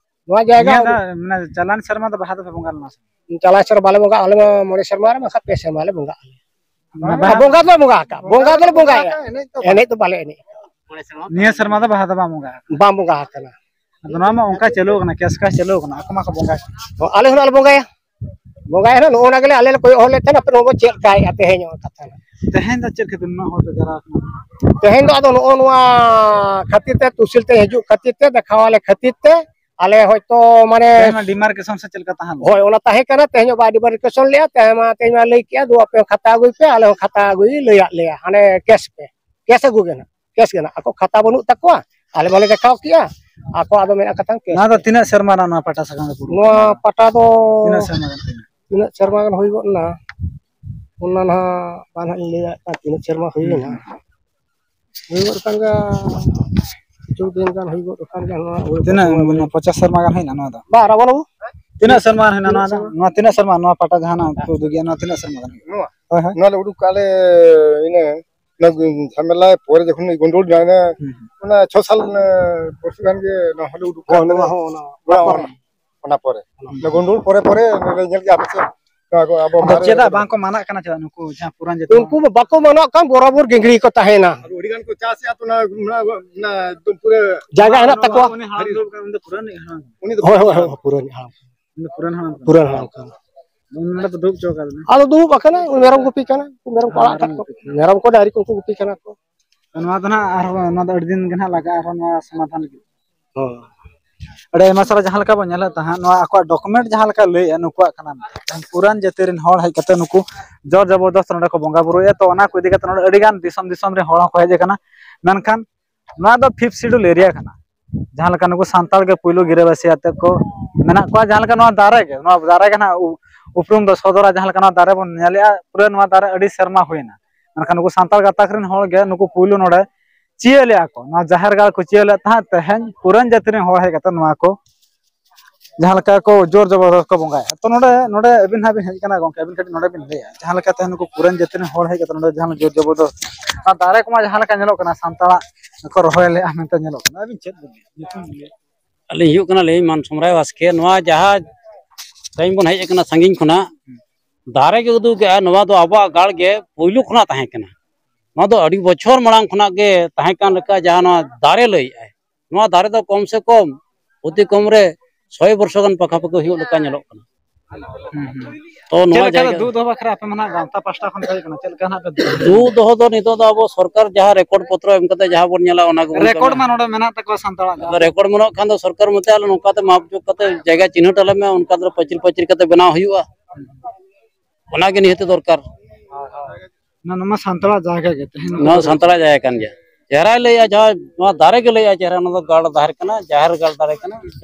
ᱱᱚᱣᱟ ᱡᱟᱭᱜᱟ ᱱᱤᱭᱟᱹ ᱦᱩᱭᱩᱜ᱾ ᱫᱷᱟᱣ, ᱢᱟᱱᱮ, ᱪᱟᱞᱟᱣᱮᱱ ᱥᱮᱨᱢᱟ ᱫᱚ ᱵᱟᱦᱟ ᱫᱚᱯᱮ ᱵᱚᱸᱜᱟ ᱞᱮᱱᱟ ᱥᱮ ᱵᱟᱝ? ᱪᱟᱞᱟᱣ ᱥᱮᱨᱢᱟ ᱵᱟᱞᱮ ᱵᱚᱸᱜᱟ, ᱟᱞᱮ ᱢᱟ ᱢᱚᱬᱮ ᱥᱮᱨᱢᱟ ᱨᱮ ᱵᱟᱠᱷᱟᱱ ᱯᱮ ᱥᱮᱨᱢᱟ ᱞᱮ ᱵᱚᱸᱜᱟ ᱟᱞᱮ᱾ ᱵᱟᱦᱟ ᱵᱚᱸᱜᱟ ᱫᱚᱞᱮ ᱵᱚᱸᱜᱟ ᱟᱠᱟᱫ, ᱵᱚᱸᱜᱟ ᱫᱚᱞᱮ ᱵᱚᱸᱜᱟᱭᱟ᱾ ᱮᱱᱮᱡ ᱫᱚ ᱵᱟᱞᱮ ᱮᱱᱮᱡ᱾ ᱱᱤᱭᱟᱹ ᱥᱮᱨᱢᱟ ᱫᱚ ᱵᱟᱦᱟ ᱫᱚ ᱵᱟᱝ ᱵᱚᱸᱜᱟ ᱟᱠᱟᱱᱟ᱾ ᱵᱟᱝ ᱵᱚᱸᱜᱟ ᱟᱠᱟᱱᱟ᱾ ᱟᱫᱚ ᱱᱚᱣᱟ ᱢᱟ ᱚᱱᱠᱟ ᱪᱟᱹᱞᱩ ᱟᱠᱟᱱᱟ, ᱠᱮᱥ ᱠᱟ ᱪᱟᱹᱞᱩ ᱟᱠᱟᱱᱟ, ᱟᱠᱚ ᱢᱟᱠᱚ ᱵᱚᱸᱜᱟ᱾ ᱦᱚᱸ, ᱟᱞᱮ ᱦᱚᱸ ᱟᱞᱮ ᱵᱚᱸᱜᱟᱭᱟ᱾ ᱵᱚᱸᱜᱟᱭᱟ ᱦᱟᱸᱜ, ᱱᱚᱜᱼᱚ ᱱᱟ ᱜᱮᱞᱮ ᱟᱞᱮ ᱞᱮ ᱠᱚᱭᱚᱜ ᱦᱚᱨ ᱞᱮᱫ ᱛᱟᱦᱮᱱᱟ, ᱟᱯᱮ ᱱᱚᱣᱟ ᱵᱚ ᱪᱮᱫ ᱞᱮᱠᱟᱭᱮᱫᱼᱟ ᱛᱮᱦᱮᱧ ᱦᱚᱸ ᱠᱟᱛᱷᱟ ᱫᱚ᱾ ᱛᱮᱦᱮᱧ ᱫᱚ ᱪᱮᱫ ᱠᱷᱟᱹᱛᱤᱨ ᱱᱩᱱᱟᱹᱜ ᱦᱚᱲ ᱯᱮ ᱡᱟᱣᱨᱟ ᱟᱠᱟᱱᱟ? ᱛᱮᱦᱮᱧ ᱫᱚ ᱟᱫᱚ ᱱᱚᱜᱼᱚ ᱱᱚᱣᱟ ᱠᱷᱟᱹᱛᱤᱨ ᱛᱮ, ᱛᱩᱥᱤᱞ ᱛᱮ ᱦᱤᱡᱩᱜ ᱠᱷᱟᱹᱛᱤᱨ ᱛᱮ, ᱫᱮᱠᱷᱟᱣ ᱟᱞᱮ ᱠᱷᱟᱹᱛᱤᱨ ᱛᱮ, ᱟᱞᱮ ᱦᱚᱭᱛᱳ ᱢᱟᱱᱮ ᱛᱮᱦᱮᱧ ᱢᱟ demarcation ᱥᱮ ᱪᱮᱫ ᱞᱮᱠᱟ ᱛᱟᱦᱮᱸ ᱞᱮᱱᱟ? ᱦᱳᱭ, ᱚᱱᱟ ᱛᱟᱦᱮᱸ ᱠᱟᱱᱟ, ᱛᱮᱦᱮᱧ ᱦᱚᱸ ᱵᱟᱭ demarcation ᱞᱮᱜᱼᱟ, ᱛᱮᱦᱮᱧ ᱢᱟ, ᱛᱮᱦᱮᱧ ᱢᱟ ᱞᱟᱹᱭ ᱠᱮᱜᱼᱟ, ᱫᱩ ᱟᱯᱮ ᱦᱚᱸ ᱠᱷᱟᱛᱟ ᱟᱹᱜᱩᱭ ᱯᱮ, ᱟᱞᱮ ᱦᱚᱸ ᱠᱷᱟᱛᱟ ᱟᱹᱜᱩᱭ ᱞᱟᱹᱭᱟᱫ ᱞᱮᱭᱟ, ᱦᱟᱱᱮ ᱠᱮᱥ ᱯᱮ, ᱠᱮᱥ ᱟᱹᱜᱩ ᱜᱮ ᱱᱟᱜ᱾ ᱠᱮᱥ ᱜᱮ ᱱᱟᱜ, ᱟᱠᱚ ᱠᱷᱟᱛᱟ ᱵᱟᱹᱱᱩᱜ ᱛᱟᱠᱚᱣᱟ, ᱟᱞᱮ ᱢᱟᱞᱮ ᱫᱮᱠᱷᱟᱣ ᱠᱮᱜᱼᱟ, ᱟᱠᱚ ᱟᱫᱚ ᱢᱮᱱᱟᱜ ᱠᱟᱛᱷᱟ ᱠᱮᱥ ᱱᱚᱣᱟ ᱫᱚ ᱯᱮ᱾ ᱛᱤᱱᱟᱹᱜ ᱥᱮᱨᱢᱟ ᱨᱮᱱᱟᱜ ᱱᱚᱣᱟ ᱯᱟᱴᱟ ᱥᱟᱠᱟᱢ ᱫᱚ ᱯᱩᱨᱟᱹᱣ ᱱᱚᱣᱟ ᱠᱟᱱᱟ? ᱯᱟᱴᱟ ᱫᱚ ᱛᱤᱱᱟᱹᱜ ᱥᱮᱨᱢᱟ ᱜᱟᱱ ᱦᱩᱭᱱᱟ? ᱛᱤᱱᱟᱹᱜ ᱥᱮᱨᱢᱟ ᱜᱟᱱ ᱦᱩᱭ ᱜᱚᱫ ᱮᱱᱟ, ᱚᱱᱟ ᱱᱟᱦᱟᱜ ᱵᱟᱝ ᱦᱟᱸᱜ ᱤᱧ ᱞᱟᱹᱭ ᱫᱟᱲᱮᱭᱟᱜ ᱠᱟᱱᱟ ᱛᱤᱱᱟᱹᱜ ᱥᱮᱨᱢᱟ ᱦᱩᱭ ᱦᱩᱸ, ᱞᱮᱱᱟ᱾ ᱦᱩᱸ᱾ ᱦᱩᱭ ᱜᱚᱫ ᱟᱠᱟᱱ ᱜᱮᱭᱟ, ᱠᱤᱪᱷᱩ ᱫᱤᱱ ᱜᱟᱱ ᱦᱩᱭ ᱜᱚᱫ ᱟᱠᱟᱱ ᱜᱮᱭᱟ ᱱᱚᱣᱟ ᱦᱩᱲᱩ ᱛᱤᱱᱟᱹᱜ, ᱠᱚ ᱥᱚᱢᱚᱭ ᱢᱟᱱᱮ, ᱨᱮ᱾ ᱯᱚᱪᱟᱥ ᱥᱮᱨᱢᱟ ᱜᱟᱱ ᱦᱩᱭᱱᱟ ᱱᱚᱣᱟ ᱫᱚ? ᱵᱟᱝ, ᱨᱟᱵᱚᱬ ᱵᱟᱹᱵᱩ᱾ ᱛᱤᱱᱟᱹᱜ ᱥᱮᱨᱢᱟ ᱦᱩᱭᱱᱟ ᱛᱤᱱᱟᱹᱜ ᱱᱚᱣᱟ ᱫᱚ? ᱥᱮᱨᱢᱟ? ᱱᱚᱣᱟ ᱛᱤᱱᱟᱹᱜ ᱥᱮᱨᱢᱟ? ᱱᱚᱣᱟ ᱯᱟᱴᱟ ᱡᱟᱦᱟᱸ ᱱᱟᱜ ᱠᱚ ᱩᱫᱩᱜ ᱜᱮᱭᱟ, ᱱᱚᱣᱟ ᱛᱤᱱᱟᱹᱜ ᱥᱮᱨᱢᱟ ᱜᱟᱱ ᱦᱩᱭᱱᱟ? ᱱᱚᱣᱟ? ᱦᱳᱭ, ᱦᱳᱭ᱾ ᱱᱚᱣᱟ ᱞᱮ ᱩᱰᱩᱠ ᱠᱟᱜᱼᱟ ᱞᱮ ᱤᱱᱟᱹ ᱡᱷᱟᱢᱮᱞᱟ ᱯᱚᱨᱮ ᱡᱚᱠᱷᱚᱱ ᱜᱚᱱᱰᱳᱞ ᱡᱟᱦᱟᱸ ᱦᱩᱸ, ᱦᱩᱸ᱾ ᱚᱱᱟ ᱪᱷᱚ ᱥᱟᱞ, ᱮ, ᱯᱚᱨᱥᱚ ᱜᱟᱱ ᱜᱮ ᱱᱚᱣᱟ ᱦᱚᱸᱞᱮ ᱩᱰᱩᱠ ᱦᱚᱸ, ᱠᱟᱜ ᱱᱚᱣᱟ ᱛᱟᱦᱮᱸᱱᱟ᱾ ᱦᱚᱸ, ᱚᱱᱟ, ᱚᱱᱟ ᱯᱚᱨᱮ᱾ ᱚᱱᱟ ᱯᱚᱨᱮ᱾ ᱦᱩᱸ᱾ ᱚᱱᱟ ᱜᱚᱱᱰᱳᱞ ᱯᱚᱨᱮ ᱯᱚᱨᱮ ᱱᱚᱰᱮ ᱧᱮᱞ ᱠᱮᱜᱼᱟ ᱯᱮ ᱥᱮ? ᱱᱚᱣᱟ ᱠᱚ ᱟᱵᱚ ᱟᱫᱚ ᱢᱟᱨᱮ ᱪᱮᱫᱟᱜ ᱨᱮ ᱵᱟᱝ ᱠᱚ ᱢᱟᱱᱟᱜ ᱠᱟᱱᱟ? ᱪᱮᱫᱟᱜ ᱱᱩᱠᱩ ᱡᱟᱦᱟᱸ ᱯᱩᱨᱟᱱ ᱡᱟᱹᱛᱤ ᱩᱱᱠᱩ ᱢᱟ ᱵᱟᱠᱚ ᱢᱟᱱᱟᱜ ᱠᱟᱱ, ᱵᱚᱨᱟᱵᱚᱨ ᱜᱮᱝᱜᱽᱨᱤ ᱠᱚ ᱛᱟᱦᱮᱸᱱᱟ᱾ ᱟᱫᱚ ᱟᱹᱰᱤ ᱜᱟᱱ ᱠᱚ ᱪᱟᱥᱮᱜᱼᱟ ᱛᱚ, ᱚᱱᱟ, ᱚᱱᱟ, ᱚᱱᱟ ᱮᱠᱫᱚᱢ ᱯᱩᱨᱟᱹ ᱡᱟᱭᱜᱟ ᱦᱮᱱᱟᱜ ᱛᱟᱠᱚᱣᱟ᱾ ᱩᱱᱤ ᱦᱟᱲᱟᱢ ᱫᱚ, ᱩᱱᱤ ᱫᱚ ᱯᱩᱨᱟᱱᱤᱡ ᱦᱟᱲᱟᱢ ᱠᱟᱱᱟ᱾ ᱩᱱᱤ ᱫᱚ ᱦᱳᱭ, ᱦᱳᱭ, ᱦᱳᱭ, ᱯᱩᱨᱟᱱᱤᱡ ᱦᱟᱲᱟᱢ᱾ ᱩᱱᱤ ᱫᱚ ᱯᱩᱨᱟᱱ ᱦᱟᱲᱟᱢ ᱠᱟᱱᱟ᱾ ᱯᱩᱨᱟᱱ ᱦᱟᱲᱟᱢ ᱠᱟᱱᱟ᱾ ᱩᱱᱤ ᱱᱚᱰᱮ ᱫᱚ ᱫᱩᱲᱩᱵ ᱦᱚᱪᱚ ᱠᱟᱫᱮ᱾ ᱟᱫᱚ ᱫᱩᱲᱩᱵ ᱟᱠᱟᱱᱟ, ᱢᱮᱨᱚᱢ ᱜᱩᱯᱤ ᱠᱟᱱᱟ, ᱢᱮᱨᱚᱢ ᱠᱚ ᱟᱲᱟᱜ ᱟᱠᱟᱫ ᱠᱚᱣᱟ᱾ ᱢᱮᱨᱚᱢ ᱠᱚ ᱰᱟᱝᱨᱤ ᱠᱚ ᱩᱱᱠᱩ ᱜᱩᱯᱤ ᱠᱟᱱᱟ ᱠᱚ᱾ ᱱᱚᱣᱟ ᱫᱚ ᱱᱟᱦᱟᱜ ᱟᱨᱦᱚᱸ, ᱱᱚᱣᱟ ᱫᱚ ᱟᱹᱰᱤ ᱫᱤᱱ ᱜᱮ ᱱᱟᱦᱟᱜ ᱞᱟᱜᱟᱜᱼᱟ ᱟᱨᱦᱚᱸ ᱱᱚᱣᱟ ᱥᱚᱢᱟᱫᱷᱟᱱ ᱞᱟᱹᱜᱤᱫ᱾ ᱦᱳᱭ᱾ ᱟᱹᱰᱤ ᱟᱭᱢᱟ ᱥᱟᱨᱦᱟᱣ᱾ ᱡᱟᱦᱟᱸ ᱞᱮᱠᱟ ᱵᱚᱱ ᱧᱮᱞᱮᱫ ᱛᱟᱦᱮᱸᱫ, ᱱᱚᱣᱟ ᱟᱠᱚᱣᱟᱜ ᱰᱚᱠᱩᱢᱮᱱᱴ ᱡᱟᱦᱟᱸ ᱞᱮᱠᱟ ᱞᱟᱹᱭᱮᱫᱼᱟ ᱱᱩᱠᱩᱣᱟᱜ ᱠᱟᱱᱟ, ᱢᱮᱱᱠᱷᱟᱱ ᱯᱩᱨᱟᱱ ᱡᱟᱹᱛᱤ ᱨᱮᱱ ᱦᱚᱲ ᱦᱮᱡ ᱠᱟᱛᱮ ᱱᱩᱠᱩ ᱡᱳᱨ ᱡᱚᱵᱚᱨᱫᱚᱥᱛ ᱱᱚᱰᱮ ᱠᱚ ᱵᱚᱸᱜᱟ ᱵᱩᱨᱩᱭᱮᱫᱼᱟ᱾ ᱛᱚ, ᱚᱱᱟ ᱠᱚ ᱤᱫᱤ ᱠᱟᱛᱮ ᱱᱚᱰᱮ ᱟᱹᱰᱤ ᱜᱟᱱ ᱫᱤᱥᱚᱢ ᱫᱤᱥᱚᱢ ᱨᱮ ᱦᱚᱲ ᱦᱚᱸᱠᱚ ᱦᱮᱡ ᱟᱠᱟᱱᱟ, ᱢᱮᱱᱠᱷᱟᱱ ᱱᱚᱣᱟ ᱫᱚ ᱯᱷᱤᱯᱛᱷ ᱥᱤᱰᱩᱞ ᱮᱨᱤᱭᱟ ᱠᱟᱱᱟ᱾ ᱡᱟᱦᱟᱸ ᱞᱮᱠᱟ ᱱᱩᱠᱩ ᱥᱟᱱᱛᱟᱲ ᱜᱮ ᱯᱩᱭᱞᱩ ᱜᱤᱨᱟᱹᱵᱟᱹᱥᱤ ᱟᱛᱮ ᱠᱚ ᱢᱮᱱᱟᱜ ᱠᱚᱣᱟ, ᱡᱟᱦᱟᱸ ᱞᱮᱠᱟ ᱱᱚᱣᱟ ᱫᱟᱨᱮ ᱜᱮ, ᱱᱚᱣᱟ ᱫᱟᱨᱮ ᱜᱮ ᱱᱟᱦᱟᱜ ᱩ-, ᱩᱯᱨᱩᱢ ᱫᱚ ᱥᱚᱫᱚᱨᱟ, ᱡᱟᱦᱟᱸ ᱞᱮᱠᱟ ᱱᱚᱣᱟ ᱫᱟᱨᱮ ᱵᱚᱱ ᱧᱮᱞᱮᱜᱼᱟ, ᱯᱩᱨᱟᱹ ᱱᱚᱣᱟ ᱫᱟᱨᱮ ᱟᱹᱰᱤ ᱥᱮᱨᱢᱟ ᱦᱩᱭᱱᱟ, ᱢᱮᱱᱠᱷᱟᱱ ᱱᱩᱠᱩ ᱥᱟᱱᱛᱟᱲ ᱜᱟᱛᱟᱠ ᱨᱮᱱ ᱦᱚᱲ ᱜᱮ ᱱᱩᱠᱩ ᱯᱩᱭᱞᱩ ᱱᱚᱰᱮ ᱪᱤᱭᱟᱹ ᱞᱮᱜᱼᱟ ᱠᱚ, ᱱᱚᱣᱟ ᱡᱟᱦᱮᱨ ᱜᱟᱲ ᱠᱚ ᱪᱤᱭᱟᱹ ᱞᱮᱫ ᱛᱟᱦᱮᱸᱫ᱾ ᱛᱮᱦᱮᱧ ᱯᱩᱨᱟᱱ ᱡᱟᱹᱛᱤ ᱨᱮᱱ ᱦᱚᱲ ᱦᱮᱡ ᱠᱟᱛᱮ ᱱᱚᱣᱟ ᱠᱚ ᱡᱟᱦᱟᱸ ᱞᱮᱠᱟ ᱠᱚ ᱡᱳᱨ ᱡᱚᱵᱚᱨᱫᱚᱥ ᱠᱚ ᱵᱚᱸᱜᱟᱭᱟ᱾ ᱛᱚ, ᱱᱚᱰᱮ, ᱱᱚᱰᱮ ᱟᱹᱵᱤᱱ ᱦᱟᱸᱜ ᱵᱤᱱ ᱦᱮᱡ ᱠᱟᱱᱟ ᱜᱚᱢᱠᱮ, ᱟᱹᱵᱤᱱ ᱠᱟᱹᱴᱤᱡ ᱱᱚᱰᱮ ᱵᱤᱱ ᱞᱟᱹᱭᱟ, ᱡᱟᱦᱟᱸ ᱞᱮᱠᱟ ᱛᱮ ᱱᱩᱠᱩ ᱯᱩᱨᱟᱱ ᱡᱟᱹᱛᱤ ᱨᱮᱱ ᱦᱚᱲ ᱦᱮᱡ ᱠᱟᱛᱮ ᱱᱚᱰᱮ ᱡᱟᱦᱟᱸ ᱡᱳᱨ ᱡᱚᱵᱚᱨᱫᱚᱥ, ᱚᱱᱟ ᱫᱟᱨᱮ ᱠᱚᱢᱟ ᱡᱟᱦᱟᱸ ᱞᱮᱠᱟ ᱧᱮᱞᱚᱜ ᱠᱟᱱᱟ, ᱥᱟᱱᱛᱟᱲᱟᱜ ᱠᱚ ᱨᱚᱦᱚᱭ ᱞᱮᱜᱼᱟ ᱢᱮᱱᱛᱮ ᱧᱮᱞᱚᱜ ᱠᱟᱱᱟ, ᱟᱹᱵᱤᱱ ᱪᱮᱫ ᱵᱤᱱ ᱞᱟᱹᱭᱟ? ᱧᱩᱛᱩᱢ ᱵᱤᱱ ᱞᱟᱹᱭᱟ? ᱟᱹᱞᱤᱧ ᱦᱩᱭᱩᱜ ᱠᱟᱱᱟᱞᱤᱧ ᱢᱟᱱ ᱥᱚᱢᱨᱟᱭ ᱵᱟᱥᱠᱮ᱾ ᱱᱚᱣᱟ ᱡᱟᱦᱟᱸ ᱛᱮᱦᱮᱧ ᱵᱚᱱ ᱦᱮᱡ ᱟᱠᱟᱱᱟ ᱥᱟᱺᱜᱤᱧ ᱠᱷᱚᱱᱟᱜ, ᱫᱟᱨᱮ ᱜᱮ ᱩᱫᱩᱜ ᱮᱜᱼᱟ, ᱱᱚᱣᱟ ᱫᱚ ᱟᱵᱚᱣᱟᱜ ᱜᱟᱲ ᱜᱮ ᱯᱩᱭᱞᱩ ᱠᱷᱚᱱᱟᱜ ᱛᱟᱦᱮᱸ ᱠᱟᱱᱟ᱾ ᱱᱚᱣᱟ ᱫᱚ ᱟᱹᱰᱤ ᱵᱚᱪᱷᱚᱨ ᱢᱟᱲᱟᱝ ᱠᱷᱚᱱᱟᱜ ᱜᱮ ᱛᱟᱦᱮᱸ ᱠᱟᱱ ᱞᱮᱠᱟ, ᱡᱟᱦᱟᱸ ᱱᱚᱣᱟ ᱫᱟᱨᱮ ᱞᱟᱹᱭᱮᱜᱼᱟᱭ, ᱱᱚᱣᱟ ᱫᱟᱨᱮ ᱫᱚ ᱠᱚᱢ ᱥᱮ ᱠᱚᱢ ᱚᱛᱤ ᱠᱚᱢ ᱨᱮ ᱥᱚᱭ ᱵᱚᱨᱥᱚ ᱜᱟᱱ ᱯᱟᱠᱟ ᱯᱟᱠᱤ ᱦᱩᱭᱩᱜ ᱞᱮᱠᱟ ᱧᱮᱞᱚᱜ ᱠᱟᱱᱟ᱾ ᱦᱩᱸ, ᱦᱩᱸ᱾ ᱛᱚ ᱪᱮᱫ ᱱᱚᱣᱟ ᱞᱮᱠᱟ ᱡᱟᱭᱜᱟ ᱫᱩᱜ ᱫᱚᱦᱚ ᱵᱟᱠᱷᱨᱟ ᱟᱯᱮ ᱢᱟ ᱱᱟᱜ ᱜᱟᱶᱛᱟ ᱯᱟᱦᱴᱟ ᱠᱷᱚᱱ ᱯᱮ ᱦᱮᱡ ᱠᱟᱱᱟ, ᱪᱮᱫ ᱞᱮᱠᱟ ᱱᱟᱜ ᱯᱮ ᱫᱩᱜ ᱫᱚᱦᱚ? ᱫᱩᱜ ᱫᱚᱦᱚ ᱫᱚ ᱱᱤᱛᱚᱜ ᱫᱚ ᱟᱵᱚ ᱥᱚᱨᱠᱟᱨ ᱡᱟᱦᱟᱸ ᱨᱮᱠᱚᱨᱰ ᱯᱚᱛᱨᱚ ᱮᱢ ᱠᱟᱛᱮ ᱡᱟᱦᱟᱸ ᱵᱚᱱ ᱧᱮᱞᱟ, ᱚᱱᱟ ᱜᱮᱵᱚᱱ ᱨᱮᱠᱚᱨᱰ ᱠᱟᱹᱢᱤᱭᱟ᱾ ᱢᱟ ᱱᱚᱰᱮ ᱢᱮᱱᱟᱜ ᱛᱟᱠᱚᱣᱟ ᱥᱟᱱᱛᱟᱲᱟᱜ ᱟᱫᱚ ᱡᱟᱦᱟᱸ᱾ ᱨᱮᱠᱚᱨᱰ ᱵᱟᱹᱱᱩᱜ ᱠᱷᱟᱱ ᱫᱚ ᱥᱚᱨᱠᱟᱨ ᱢᱚᱛᱮ ᱟᱞᱮ ᱱᱚᱝᱠᱟ ᱛᱮ ᱢᱟᱯ ᱡᱳᱜ ᱠᱟᱛᱮ ᱡᱟᱭᱜᱟ ᱪᱤᱱᱦᱟᱹᱴ ᱟᱞᱮ ᱢᱮ, ᱚᱱᱠᱟ ᱫᱚ ᱯᱟᱹᱪᱤᱨ ᱯᱟᱹᱪᱤᱨ ᱠᱟᱛᱮ ᱵᱮᱱᱟᱣ ᱦᱩᱭᱩᱜᱼᱟ᱾ ᱚᱱᱟ ᱜᱮ ᱱᱤᱦᱟᱹᱛ ᱫᱚᱨᱠᱟᱨ᱾ ᱦᱳᱭ, ᱦᱳᱭ᱾ ᱚᱱᱟ, ᱱᱚᱣᱟ ᱢᱟ ᱥᱟᱱᱛᱟᱲᱟᱜ ᱡᱟᱭᱜᱟ ᱜᱮ, ᱛᱮᱦᱮᱧ ᱱᱚᱣᱟ ᱱᱚᱣᱟ ᱥᱟᱱᱛᱟᱲᱟᱜ ᱡᱟᱭᱜᱟ ᱠᱟᱱ ᱜᱮᱭᱟ᱾ ᱪᱮᱦᱨᱟᱭ ᱞᱟᱹᱭᱮᱜᱼᱟ, ᱡᱟᱦᱟᱸ ᱱᱚᱣᱟ ᱫᱟᱨᱮ ᱜᱮ ᱞᱟᱹᱭᱮᱜᱼᱟ, ᱪᱮᱦᱨᱟ, ᱱᱚᱣᱟ ᱫᱚ ᱜᱟᱲ ᱫᱟᱨᱮ ᱠᱟᱱᱟ, ᱡᱟᱦᱮᱨ ᱜᱟᱲ ᱫᱟᱨᱮ ᱠᱟᱱᱟ,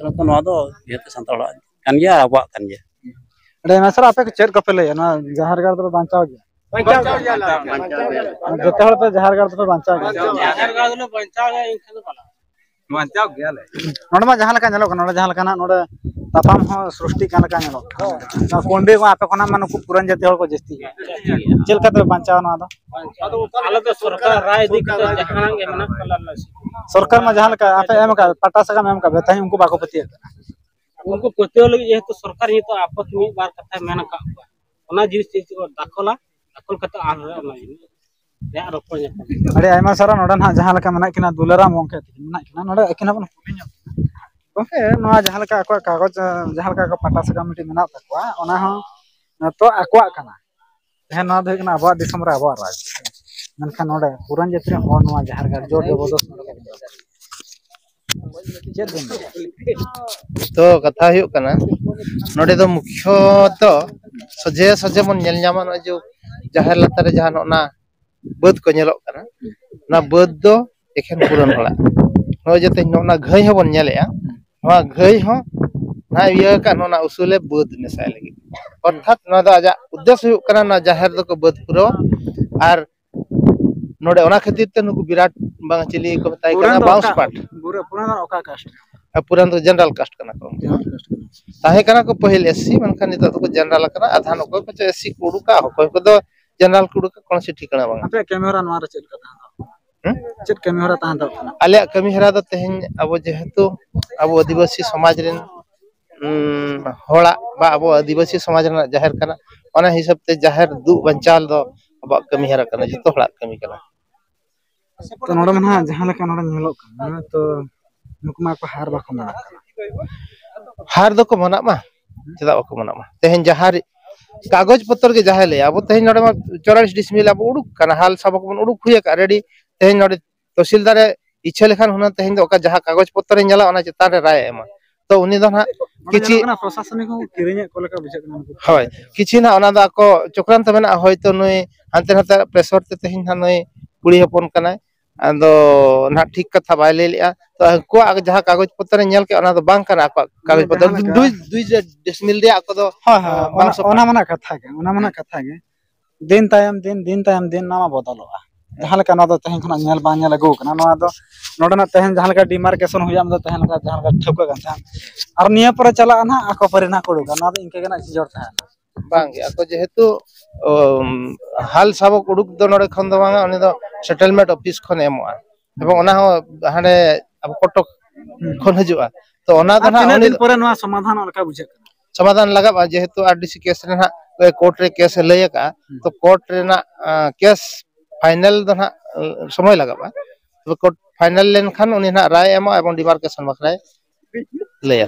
ᱱᱚᱣᱟ ᱫᱚ ᱡᱮᱦᱮᱛᱩ ᱥᱟᱱᱛᱟᱲᱟᱜ ᱠᱟᱱ ᱜᱮᱭᱟ, ᱟᱵᱚᱣᱟᱜ ᱠᱟᱱ ᱜᱮᱭᱟ᱾ ᱟᱹᱰᱤ ᱟᱭᱢᱟ ᱥᱟᱨᱦᱟᱣ᱾ ᱟᱯᱮ ᱠᱚ ᱪᱮᱫ ᱠᱚᱯᱮ ᱞᱟᱹᱭᱟ, ᱱᱚᱣᱟ ᱡᱟᱦᱮᱨ ᱜᱟᱲ ᱫᱚᱯᱮ ᱵᱟᱧᱪᱟᱣ ᱜᱮᱭᱟ? ᱵᱟᱧᱪᱟᱣ ᱜᱮᱭᱟ᱾ ᱡᱚᱛᱚ ᱦᱚᱲ ᱯᱮ ᱡᱟᱦᱮᱨ ᱜᱟᱲ ᱫᱚᱯᱮ ᱵᱟᱧᱪᱟᱣ ᱜᱮᱭᱟ? ᱡᱟᱦᱮᱨ ᱜᱟᱲ ᱫᱚᱞᱮ ᱵᱟᱧᱪᱟᱣ ᱜᱮᱭᱟ, ᱤᱱᱠᱟᱹ ᱫᱚ ᱵᱟᱝ᱾ ᱵᱟᱧᱪᱟᱣ ᱜᱮᱭᱟᱞᱮ᱾ ᱱᱚᱰᱮ ᱢᱟ ᱡᱟᱦᱟᱸ ᱞᱮᱠᱟ ᱧᱮᱞᱚᱜ ᱠᱟᱱᱟ, ᱱᱚᱰᱮ ᱡᱟᱦᱟᱸ ᱞᱮᱠᱟ ᱱᱟᱜ ᱱᱚᱰᱮ ᱛᱟᱯᱟᱢ ᱦᱚᱸ ᱥᱨᱤᱥᱴᱤᱜ ᱠᱟᱱ ᱞᱮᱠᱟ ᱧᱮᱞᱚᱜ ᱠᱟᱱᱟ᱾ ᱱᱚᱣᱟ ᱠᱩᱬᱵᱤ ᱠᱚ ᱟᱯᱮ ᱠᱷᱚᱱᱟᱜ ᱢᱟ ᱱᱩᱠᱩ ᱯᱩᱨᱟᱱ ᱡᱟᱹᱛᱤ ᱦᱚᱲ ᱠᱚ ᱡᱟᱹᱥᱛᱤ ᱜᱮᱭᱟ᱾ ᱪᱮᱫ ᱞᱮᱠᱟ ᱛᱮᱯᱮ ᱵᱟᱧᱪᱟᱣᱟ ᱱᱚᱣᱟ ᱫᱚ? ᱟᱞᱮ ᱫᱚ ᱥᱚᱨᱠᱟᱨ ᱨᱟᱭ ᱤᱫᱤ ᱠᱟᱛᱮ ᱡᱟᱦᱟᱱᱟᱜ ᱜᱮ ᱢᱮᱱᱟᱜ ᱛᱟᱞᱮ, ᱟᱞᱮ ᱥᱮᱫ᱾ ᱥᱚᱨᱠᱟᱨ ᱢᱟ ᱡᱟᱦᱟᱸ ᱞᱮᱠᱟ ᱟᱯᱮ ᱮᱢ ᱟᱠᱟᱫ, ᱯᱟᱴᱟ ᱥᱟᱠᱟᱢ ᱮᱢ ᱟᱠᱟᱫ ᱯᱮ, ᱛᱮᱦᱮᱧ ᱩᱱᱠᱩ ᱵᱟᱠᱚ ᱯᱟᱹᱛᱭᱟᱹᱜ ᱠᱟᱱᱟ᱾ ᱩᱱᱠᱩ ᱯᱟᱹᱛᱭᱟᱹᱣ ᱞᱟᱹᱜᱤᱫ ᱡᱮᱦᱮᱛᱩ ᱥᱚᱨᱠᱟᱨ ᱱᱤᱛᱚᱜ ᱟᱯᱚᱛ ᱢᱤᱫ ᱵᱟᱨ ᱠᱟᱛᱷᱟᱭ ᱢᱮᱱ ᱟᱠᱟᱫ ᱠᱚᱣᱟ, ᱚᱱᱟ ᱡᱤᱱᱤᱥ ᱡᱩᱫᱤ ᱠᱚ ᱫᱟᱠᱷᱚᱞᱟ, ᱫᱟᱠᱷᱚᱞ ᱠᱟᱛᱮ ᱟᱨ ᱚᱱᱟ ᱡᱤᱱᱤᱥ ᱨᱮᱭᱟᱜ ᱨᱚᱯᱚᱲ ᱧᱟᱯᱟᱢ᱾ ᱟᱹᱰᱤ ᱟᱭᱢᱟ ᱥᱟᱨᱦᱟᱣ᱾ ᱱᱚᱰᱮ ᱱᱟᱦᱟᱜ ᱡᱟᱦᱟᱸ ᱞᱮᱠᱟ ᱢᱮᱱᱟᱜ ᱠᱤᱱᱟ, ᱫᱩᱞᱟᱨᱟᱢ ᱜᱚᱢᱠᱮ ᱛᱟᱹᱠᱤᱱ ᱢᱮᱱᱟᱜ ᱠᱤᱱᱟ, ᱱᱚᱰᱮ ᱟᱹᱠᱤᱱ ᱦᱚᱸᱵᱚᱱ ᱠᱩᱞᱤ ᱧᱚᱜ ᱠᱤᱱᱟ᱾ ᱜᱚᱢᱠᱮ, ᱱᱚᱣᱟ ᱡᱟᱦᱟᱸ ᱞᱮᱠᱟ ᱟᱠᱚᱣᱟᱜ ᱠᱟᱜᱚᱡᱽ, ᱡᱟᱦᱟᱸ ᱞᱮᱠᱟ ᱟᱠᱚ ᱯᱟᱴᱟ ᱥᱟᱠᱟᱢ ᱢᱤᱫᱴᱤᱡ ᱢᱮᱱᱟᱜ ᱛᱟᱠᱚᱣᱟ, ᱚᱱᱟ ᱦᱚᱸ ᱛᱚ ᱟᱠᱚᱣᱟᱜ ᱠᱟᱱᱟ᱾ ᱛᱮᱦᱮᱧ ᱱᱚᱣᱟ ᱫᱚ ᱦᱩᱭᱩᱜ ᱠᱟᱱᱟ ᱟᱵᱚᱣᱟᱜ ᱫᱤᱥᱚᱢ ᱨᱮ ᱟᱵᱚᱣᱟᱜ ᱨᱟᱡᱽ, ᱢᱮᱱᱠᱷᱟᱱ ᱱᱚᱰᱮ ᱯᱩᱨᱟᱱ ᱡᱟᱹᱛᱤ ᱨᱮᱱ ᱦᱚᱲ ᱱᱚᱣᱟ ᱡᱟᱦᱮᱨ ᱜᱟᱲ ᱡᱳᱨ ᱡᱚᱵᱚᱨᱫᱚᱥ ᱱᱚᱰᱮ ᱠᱚ ᱵᱮᱱᱟᱣ ᱠᱮᱫᱟ᱾ ᱪᱮᱫ ᱵᱮᱱ ᱢᱮᱱᱟ? ᱛᱚ ᱠᱟᱛᱷᱟ ᱦᱩᱭᱩᱜ ᱠᱟᱱᱟ, ᱱᱚᱰᱮ ᱫᱚ ᱢᱩᱠᱷᱭᱚᱛᱚ ᱥᱚᱡᱷᱮ ᱥᱚᱡᱷᱮ ᱵᱚᱱ ᱧᱮᱞ ᱧᱟᱢᱟ, ᱱᱚᱜᱼᱚᱭ ᱡᱮ ᱡᱟᱦᱮᱨ ᱞᱟᱛᱟᱨ ᱨᱮ ᱡᱟᱦᱟᱸ ᱱᱚᱜᱼᱚ ᱱᱟ ᱵᱟᱹᱫᱽ ᱠᱚ ᱧᱮᱞᱚᱜ ᱠᱟᱱᱟ, ᱚᱱᱟ ᱵᱟᱹᱫᱽ ᱫᱚ ᱮᱠᱷᱮᱱ ᱯᱩᱨᱟᱱ ᱦᱚᱲᱟᱜ᱾ ᱱᱚᱜᱼᱚᱭ ᱡᱮ ᱛᱮᱦᱮᱧ ᱱᱚᱜᱼᱚ ᱱᱟ ᱜᱷᱟᱹᱭ ᱦᱚᱸᱵᱚᱱ ᱧᱮᱞᱮᱜᱼᱟ, ᱱᱚᱣᱟ ᱜᱷᱟᱹᱭ ᱦᱚᱸ ᱱᱚᱣᱟ ᱤᱭᱟᱹ ᱟᱠᱟᱫ, ᱱᱚᱣᱟ ᱩᱥᱩᱞᱮ ᱵᱟᱹᱫᱽ ᱢᱮᱥᱟᱭ ᱞᱟᱹᱜᱤᱫ᱾ ᱚᱨᱛᱷᱟᱛ ᱱᱚᱣᱟ ᱫᱚ ᱟᱡᱟᱜ ᱩᱫᱽᱫᱮᱥᱥᱚ ᱦᱩᱭᱩᱜ ᱠᱟᱱᱟ ᱱᱚᱣᱟ ᱡᱟᱦᱮᱨ ᱫᱚᱠᱚ ᱵᱟᱹᱫᱽ ᱯᱩᱨᱟᱹᱣᱟ᱾ ᱟᱨ ᱱᱚᱰᱮ ᱚᱱᱟ ᱠᱷᱟᱹᱛᱤᱨ ᱛᱮ ᱱᱩᱠᱩ ᱵᱤᱨᱟᱴ ᱵᱟᱝ ᱪᱤᱞᱤ ᱠᱚ ᱢᱮᱛᱟᱭ ᱯᱩᱨᱟᱱ ᱠᱟᱱᱟ, ᱫᱚ ᱵᱟᱣᱩᱱᱥ ᱚᱠᱟ, ᱯᱟᱴ᱾ ᱯᱩᱨᱟᱹ, ᱯᱩᱨᱟᱱ ᱫᱚ ᱚᱠᱟ ᱠᱟᱥᱴ? ᱟᱨ ᱯᱩᱨᱟᱱ ᱫᱚ ᱡᱮᱱᱟᱨᱮᱞ ᱠᱟᱥᱴ ᱠᱟᱱᱟ ᱠᱚ᱾ ᱡᱮᱱᱟᱨᱮᱞ ᱠᱟᱥᱴ ᱠᱟᱱᱟ᱾ ᱛᱟᱦᱮᱸ ᱠᱟᱱᱟ ᱠᱚ ᱯᱟᱹᱦᱤᱞ ᱮᱥ ᱥᱤ, ᱢᱮᱱᱠᱷᱟᱱ ᱱᱤᱛᱚᱜ ᱫᱚᱠᱚ ᱡᱮᱱᱟᱨᱟᱞ ᱟᱠᱟᱱᱟ᱾ ᱟᱫᱷᱟᱱ ᱚᱠᱚᱭ ᱠᱚᱪᱚ ᱮᱥ ᱥᱤ ᱠᱚ ᱩᱰᱩᱠᱟ, ᱚᱠᱚᱭ ᱠᱚᱫᱚ ᱡᱮᱱᱟᱨᱟᱞ ᱠᱚ ᱩᱰᱩᱠᱟ, ᱠᱳᱱᱳ ᱥᱮ ᱴᱷᱤᱠᱟᱹᱱᱟ ᱵᱟᱝ᱾ ᱟᱯᱮᱭᱟᱜ ᱠᱟᱹᱢᱤ ᱦᱚᱨᱟ ᱱᱚᱣᱟ ᱨᱮ ᱪᱮᱫ ᱞᱮᱠᱟ ᱛᱟᱦᱮᱸ ᱫᱚ? ᱦᱮᱸ? ᱪᱮᱫ ᱠᱟᱹᱢᱤ ᱦᱚᱨᱟ ᱛᱟᱦᱮᱸ ᱫᱚ ᱠᱟᱱᱟ? ᱟᱞᱮᱭᱟᱜ ᱠᱟᱹᱢᱤ ᱦᱚᱨᱟ ᱫᱚ ᱛᱮᱦᱮᱧ ᱟᱵᱚ ᱡᱮᱦᱮᱛᱩ ᱟᱵᱚ ᱟᱹᱫᱤᱵᱟᱹᱥᱤ ᱥᱚᱢᱟᱡᱽ ᱨᱮᱱ, ᱩᱸ, ᱦᱚᱲᱟᱜ ᱵᱟ ᱟᱵᱚ ᱟᱹᱫᱤᱵᱟᱹᱥᱤ ᱥᱚᱢᱟᱡᱽ ᱨᱮᱱᱟᱜ ᱡᱟᱦᱮᱨ ᱠᱟᱱᱟ, ᱚᱱᱟ ᱦᱤᱥᱟᱹᱵ ᱛᱮ ᱡᱟᱦᱮᱨ ᱫᱩᱜ ᱵᱟᱧᱪᱟᱣ ᱫᱚ ᱟᱵᱚᱣᱟᱜ ᱠᱟᱹᱢᱤ ᱦᱚᱨᱟ ᱠᱟᱱᱟ, ᱡᱚᱛᱚ ᱦᱚᱲᱟᱜ ᱠᱟᱹᱢᱤ ᱠᱟᱱᱟ᱾ ᱛᱚ ᱱᱚᱰᱮ ᱢᱟ ᱱᱟᱦᱟᱜ ᱡᱟᱦᱟᱸ ᱞᱮᱠᱟ ᱱᱚᱰᱮ ᱧᱮᱞᱚᱜ ᱠᱟᱱᱟ, ᱛᱚ ᱱᱩᱠᱩ ᱢᱟ ᱠᱚ ᱦᱟᱨ ᱵᱟᱠᱚ ᱢᱟᱱᱟᱜ ᱠᱟᱱᱟ᱾ ᱦᱟᱨ ᱫᱚᱠᱚ ᱢᱟᱱᱟᱜ ᱢᱟ, ᱪᱮᱫᱟᱜ ᱵᱟᱠᱚ ᱢᱟᱱᱟᱜ ᱢᱟ? ᱛᱮᱦᱮᱧ ᱡᱟᱦᱟᱸ ᱨᱮ ᱠᱟᱜᱚᱡᱽ ᱯᱚᱛᱨᱚ ᱜᱮ ᱡᱟᱦᱟᱸᱭ ᱞᱟᱹᱭᱟ, ᱟᱵᱚ ᱛᱮᱦᱮᱧ ᱱᱚᱰᱮ ᱢᱟ ᱪᱩᱣᱟᱞᱞᱤᱥ ᱰᱤᱥᱢᱤᱞ ᱟᱵᱚ ᱩᱰᱩᱠ ᱠᱟᱱᱟ, ᱦᱟᱞ ᱥᱟᱵᱚᱠ ᱵᱚᱱ ᱩᱰᱩᱠ ᱦᱩᱭ ᱟᱠᱟᱫ ᱨᱮᱰᱤ᱾ ᱛᱮᱦᱮᱧ ᱱᱚᱰᱮ ᱛᱚᱦᱥᱤᱞᱫᱟᱨᱮ ᱤᱪᱪᱷᱟᱹ ᱞᱮᱠᱷᱟᱱ ᱦᱩᱱᱟᱹᱝ ᱛᱮᱦᱮᱧ ᱫᱚ ᱚᱠᱟ ᱡᱟᱦᱟᱸ ᱠᱟᱜᱚᱡᱽ ᱯᱚᱛᱨᱚᱭ ᱧᱮᱞᱟ, ᱚᱱᱟ ᱪᱮᱛᱟᱱ ᱨᱮ ᱨᱟᱭ ᱮ ᱮᱢᱟ᱾ ᱛᱚ ᱩᱱᱤ ᱫᱚ ᱱᱟᱦᱟᱜ ᱚᱸᱰᱮ ᱠᱤᱪᱷᱤ ᱧᱮᱞᱚᱜ ᱠᱟᱱᱟ ᱯᱨᱚᱥᱟᱥᱚᱱᱤᱠ ᱦᱚᱸ ᱠᱤᱨᱤᱧᱮᱫ ᱠᱚ ᱞᱮᱠᱟ ᱵᱩᱡᱷᱟᱹᱜ ᱠᱟᱱᱟ ᱩᱱᱠᱩ᱾ ᱦᱳᱭ, ᱠᱤᱪᱷᱤ ᱱᱟᱦᱟᱜ ᱚᱱᱟ ᱫᱚ ᱟᱠᱚ ᱪᱚᱠᱨᱟᱱᱛᱚ ᱢᱮᱱᱟᱜᱼᱟ, ᱦᱚᱭᱛᱳ ᱱᱩᱭ ᱦᱟᱱᱛᱮ ᱱᱟᱛᱮ ᱯᱨᱮᱥᱚᱨ ᱛᱮ ᱛᱮᱦᱮᱧ ᱱᱟᱦᱟᱜ ᱱᱩᱭ ᱠᱩᱲᱤ ᱦᱚᱯᱚᱱ ᱠᱟᱱᱟᱭ, ᱟᱫᱚ ᱱᱟᱦᱟᱜ ᱴᱷᱤᱠ ᱠᱟᱛᱷᱟ ᱵᱟᱭ ᱞᱟᱹᱭ ᱞᱮᱜᱼᱟ᱾ ᱛᱚ ᱩᱱᱠᱩᱣᱟᱜ ᱡᱟᱦᱟᱸ ᱠᱟᱜᱚᱡᱽ ᱯᱚᱛᱨᱚ ᱧᱮᱞ ᱠᱮᱜᱼᱟ, ᱚᱱᱟ ᱫᱚ ᱵᱟᱝ ᱠᱟᱱᱟ ᱟᱠᱚᱣᱟᱜ ᱠᱟᱜᱚᱡᱽ ᱯᱚᱛᱨᱚ᱾ ᱡᱟᱦᱟᱸ ᱞᱮᱠᱟ ᱫᱩᱭ, ᱫᱩᱭ ᱰᱮᱥᱢᱤᱞ ᱨᱮᱭᱟᱜ ᱟᱠᱚ ᱫᱚ, ᱦᱳᱭ, ᱦᱳᱭ, ᱟᱸ, ᱚᱱᱟ, ᱵᱟᱝᱥᱚ ᱚᱱᱟ ᱯᱟᱲᱟᱜ᱾ ᱢᱟ ᱱᱟᱜ ᱠᱟᱛᱷᱟ ᱜᱮ, ᱚᱱᱟ ᱢᱟ ᱱᱟᱜ ᱠᱟᱛᱷᱟ ᱜᱮ᱾ ᱫᱤᱱ ᱛᱟᱭᱚᱢ ᱫᱤᱱ, ᱫᱤᱱ ᱛᱟᱭᱚᱢ ᱫᱤᱱ ᱱᱚᱣᱟ ᱢᱟ ᱵᱚᱫᱚᱞᱚᱜᱼᱟ᱾ ᱡᱟᱦᱟᱸ ᱞᱮᱠᱟ ᱱᱚᱣᱟ ᱫᱚ ᱛᱮᱦᱮᱧ ᱠᱷᱚᱱᱟᱜ ᱧᱮᱞ ᱵᱟᱝ ᱧᱮᱞ ᱟᱹᱜᱩ ᱟᱠᱟᱱᱟ, ᱱᱚᱣᱟ ᱫᱚ ᱱᱚᱰᱮᱱᱟᱜ ᱛᱮᱦᱮᱧ ᱡᱟᱦᱟᱸ ᱞᱮᱠᱟ ᱰᱤᱢᱟᱨᱠᱮᱥᱚᱱ ᱦᱩᱭᱩᱜᱼᱟ, ᱚᱱᱟ ᱫᱚ ᱛᱟᱦᱮᱸ ᱞᱮᱱᱠᱷᱟᱱ ᱡᱟᱦᱟᱸ ᱞᱮᱠᱟ ᱴᱷᱟᱹᱣᱠᱟᱹ ᱠᱟᱱ ᱛᱟᱦᱮᱸᱫ, ᱟᱨ ᱱᱤᱭᱟᱹ ᱯᱚᱨᱮ ᱪᱟᱞᱟᱜᱼᱟ ᱱᱟᱦᱟᱜ ᱟᱠᱚ ᱯᱟᱹᱨᱤ ᱱᱟᱦᱟᱜ ᱠᱚ ᱩᱰᱩᱠᱟ, ᱱᱚᱣᱟ ᱫᱚ ᱤᱱᱠᱟᱹ ᱜᱮ ᱱᱟᱦᱟᱜ ᱥᱤᱡᱚᱨ ᱛᱟᱦᱮᱱᱟ᱾ ᱵᱟᱝᱜᱮ, ᱟᱠᱚ ᱡᱮᱦᱮᱛᱩ ᱦᱟᱞ ᱥᱟᱵᱚᱠ ᱩᱰᱩᱠ ᱫᱚ ᱱᱚᱰᱮ ᱠᱷᱚᱱ ᱫᱚ ᱵᱟᱝᱟ, ᱩᱱᱤ ᱫᱚ ᱥᱮᱴᱮᱞᱢᱮᱱᱴ ᱚᱯᱷᱤᱥ ᱠᱷᱚᱱ ᱮᱢᱚᱜᱼᱟ᱾ ᱮᱵᱚᱝ ᱚᱱᱟ ᱦᱚᱸ ᱦᱟᱸᱰᱮ ᱟᱵᱚ ᱠᱚᱴᱚᱠ ᱠᱷᱚᱱ ᱦᱤᱡᱩᱜᱼᱟ᱾ ᱛᱚ ᱚᱱᱟ ᱫᱚ ᱟᱨ ᱱᱟᱦᱟᱜ ᱛᱤᱱᱟᱹᱜ ᱩᱱᱤ ᱫᱤᱱ ᱫᱚ ᱯᱚᱨᱮ ᱱᱚᱣᱟ ᱥᱚᱢᱟᱫᱷᱟᱱᱚᱜ ᱞᱮᱠᱟ ᱵᱩᱡᱷᱟᱹᱜ ᱠᱟᱱᱟ? ᱥᱚᱢᱟᱫᱷᱟᱱ ᱞᱟᱜᱟᱜᱼᱟ, ᱡᱮᱦᱮᱛᱩ ᱟᱨ ᱰᱤ ᱥᱤ ᱠᱮᱥ ᱨᱮ ᱱᱟᱦᱟᱜ ᱠᱳᱨᱴ ᱨᱮ ᱠᱮᱥ ᱮ ᱞᱟᱹᱭ ᱟᱠᱟᱫᱼᱟ᱾ ᱛᱚ ᱠᱳᱨᱴ ᱨᱮᱱᱟᱜ ᱠᱮᱥ ᱯᱷᱟᱭᱱᱮᱞ ᱫᱚ ᱱᱟᱦᱟᱜ ᱥᱚᱢᱚᱭ ᱞᱟᱜᱟᱜᱼᱟ᱾ ᱛᱚᱵᱮ ᱠᱳᱨᱴ ᱯᱷᱟᱭᱱᱮᱞ ᱞᱮᱱᱠᱷᱟᱱ ᱩᱱᱤ ᱱᱟᱦᱟᱜ ᱨᱟᱭ ᱮ ᱮᱢᱟ ᱮᱵᱚᱝ ᱰᱤᱢᱟᱨᱠᱮᱥᱚᱱ ᱵᱟᱠᱷᱨᱟᱭ ᱞᱟᱹᱭᱟ᱾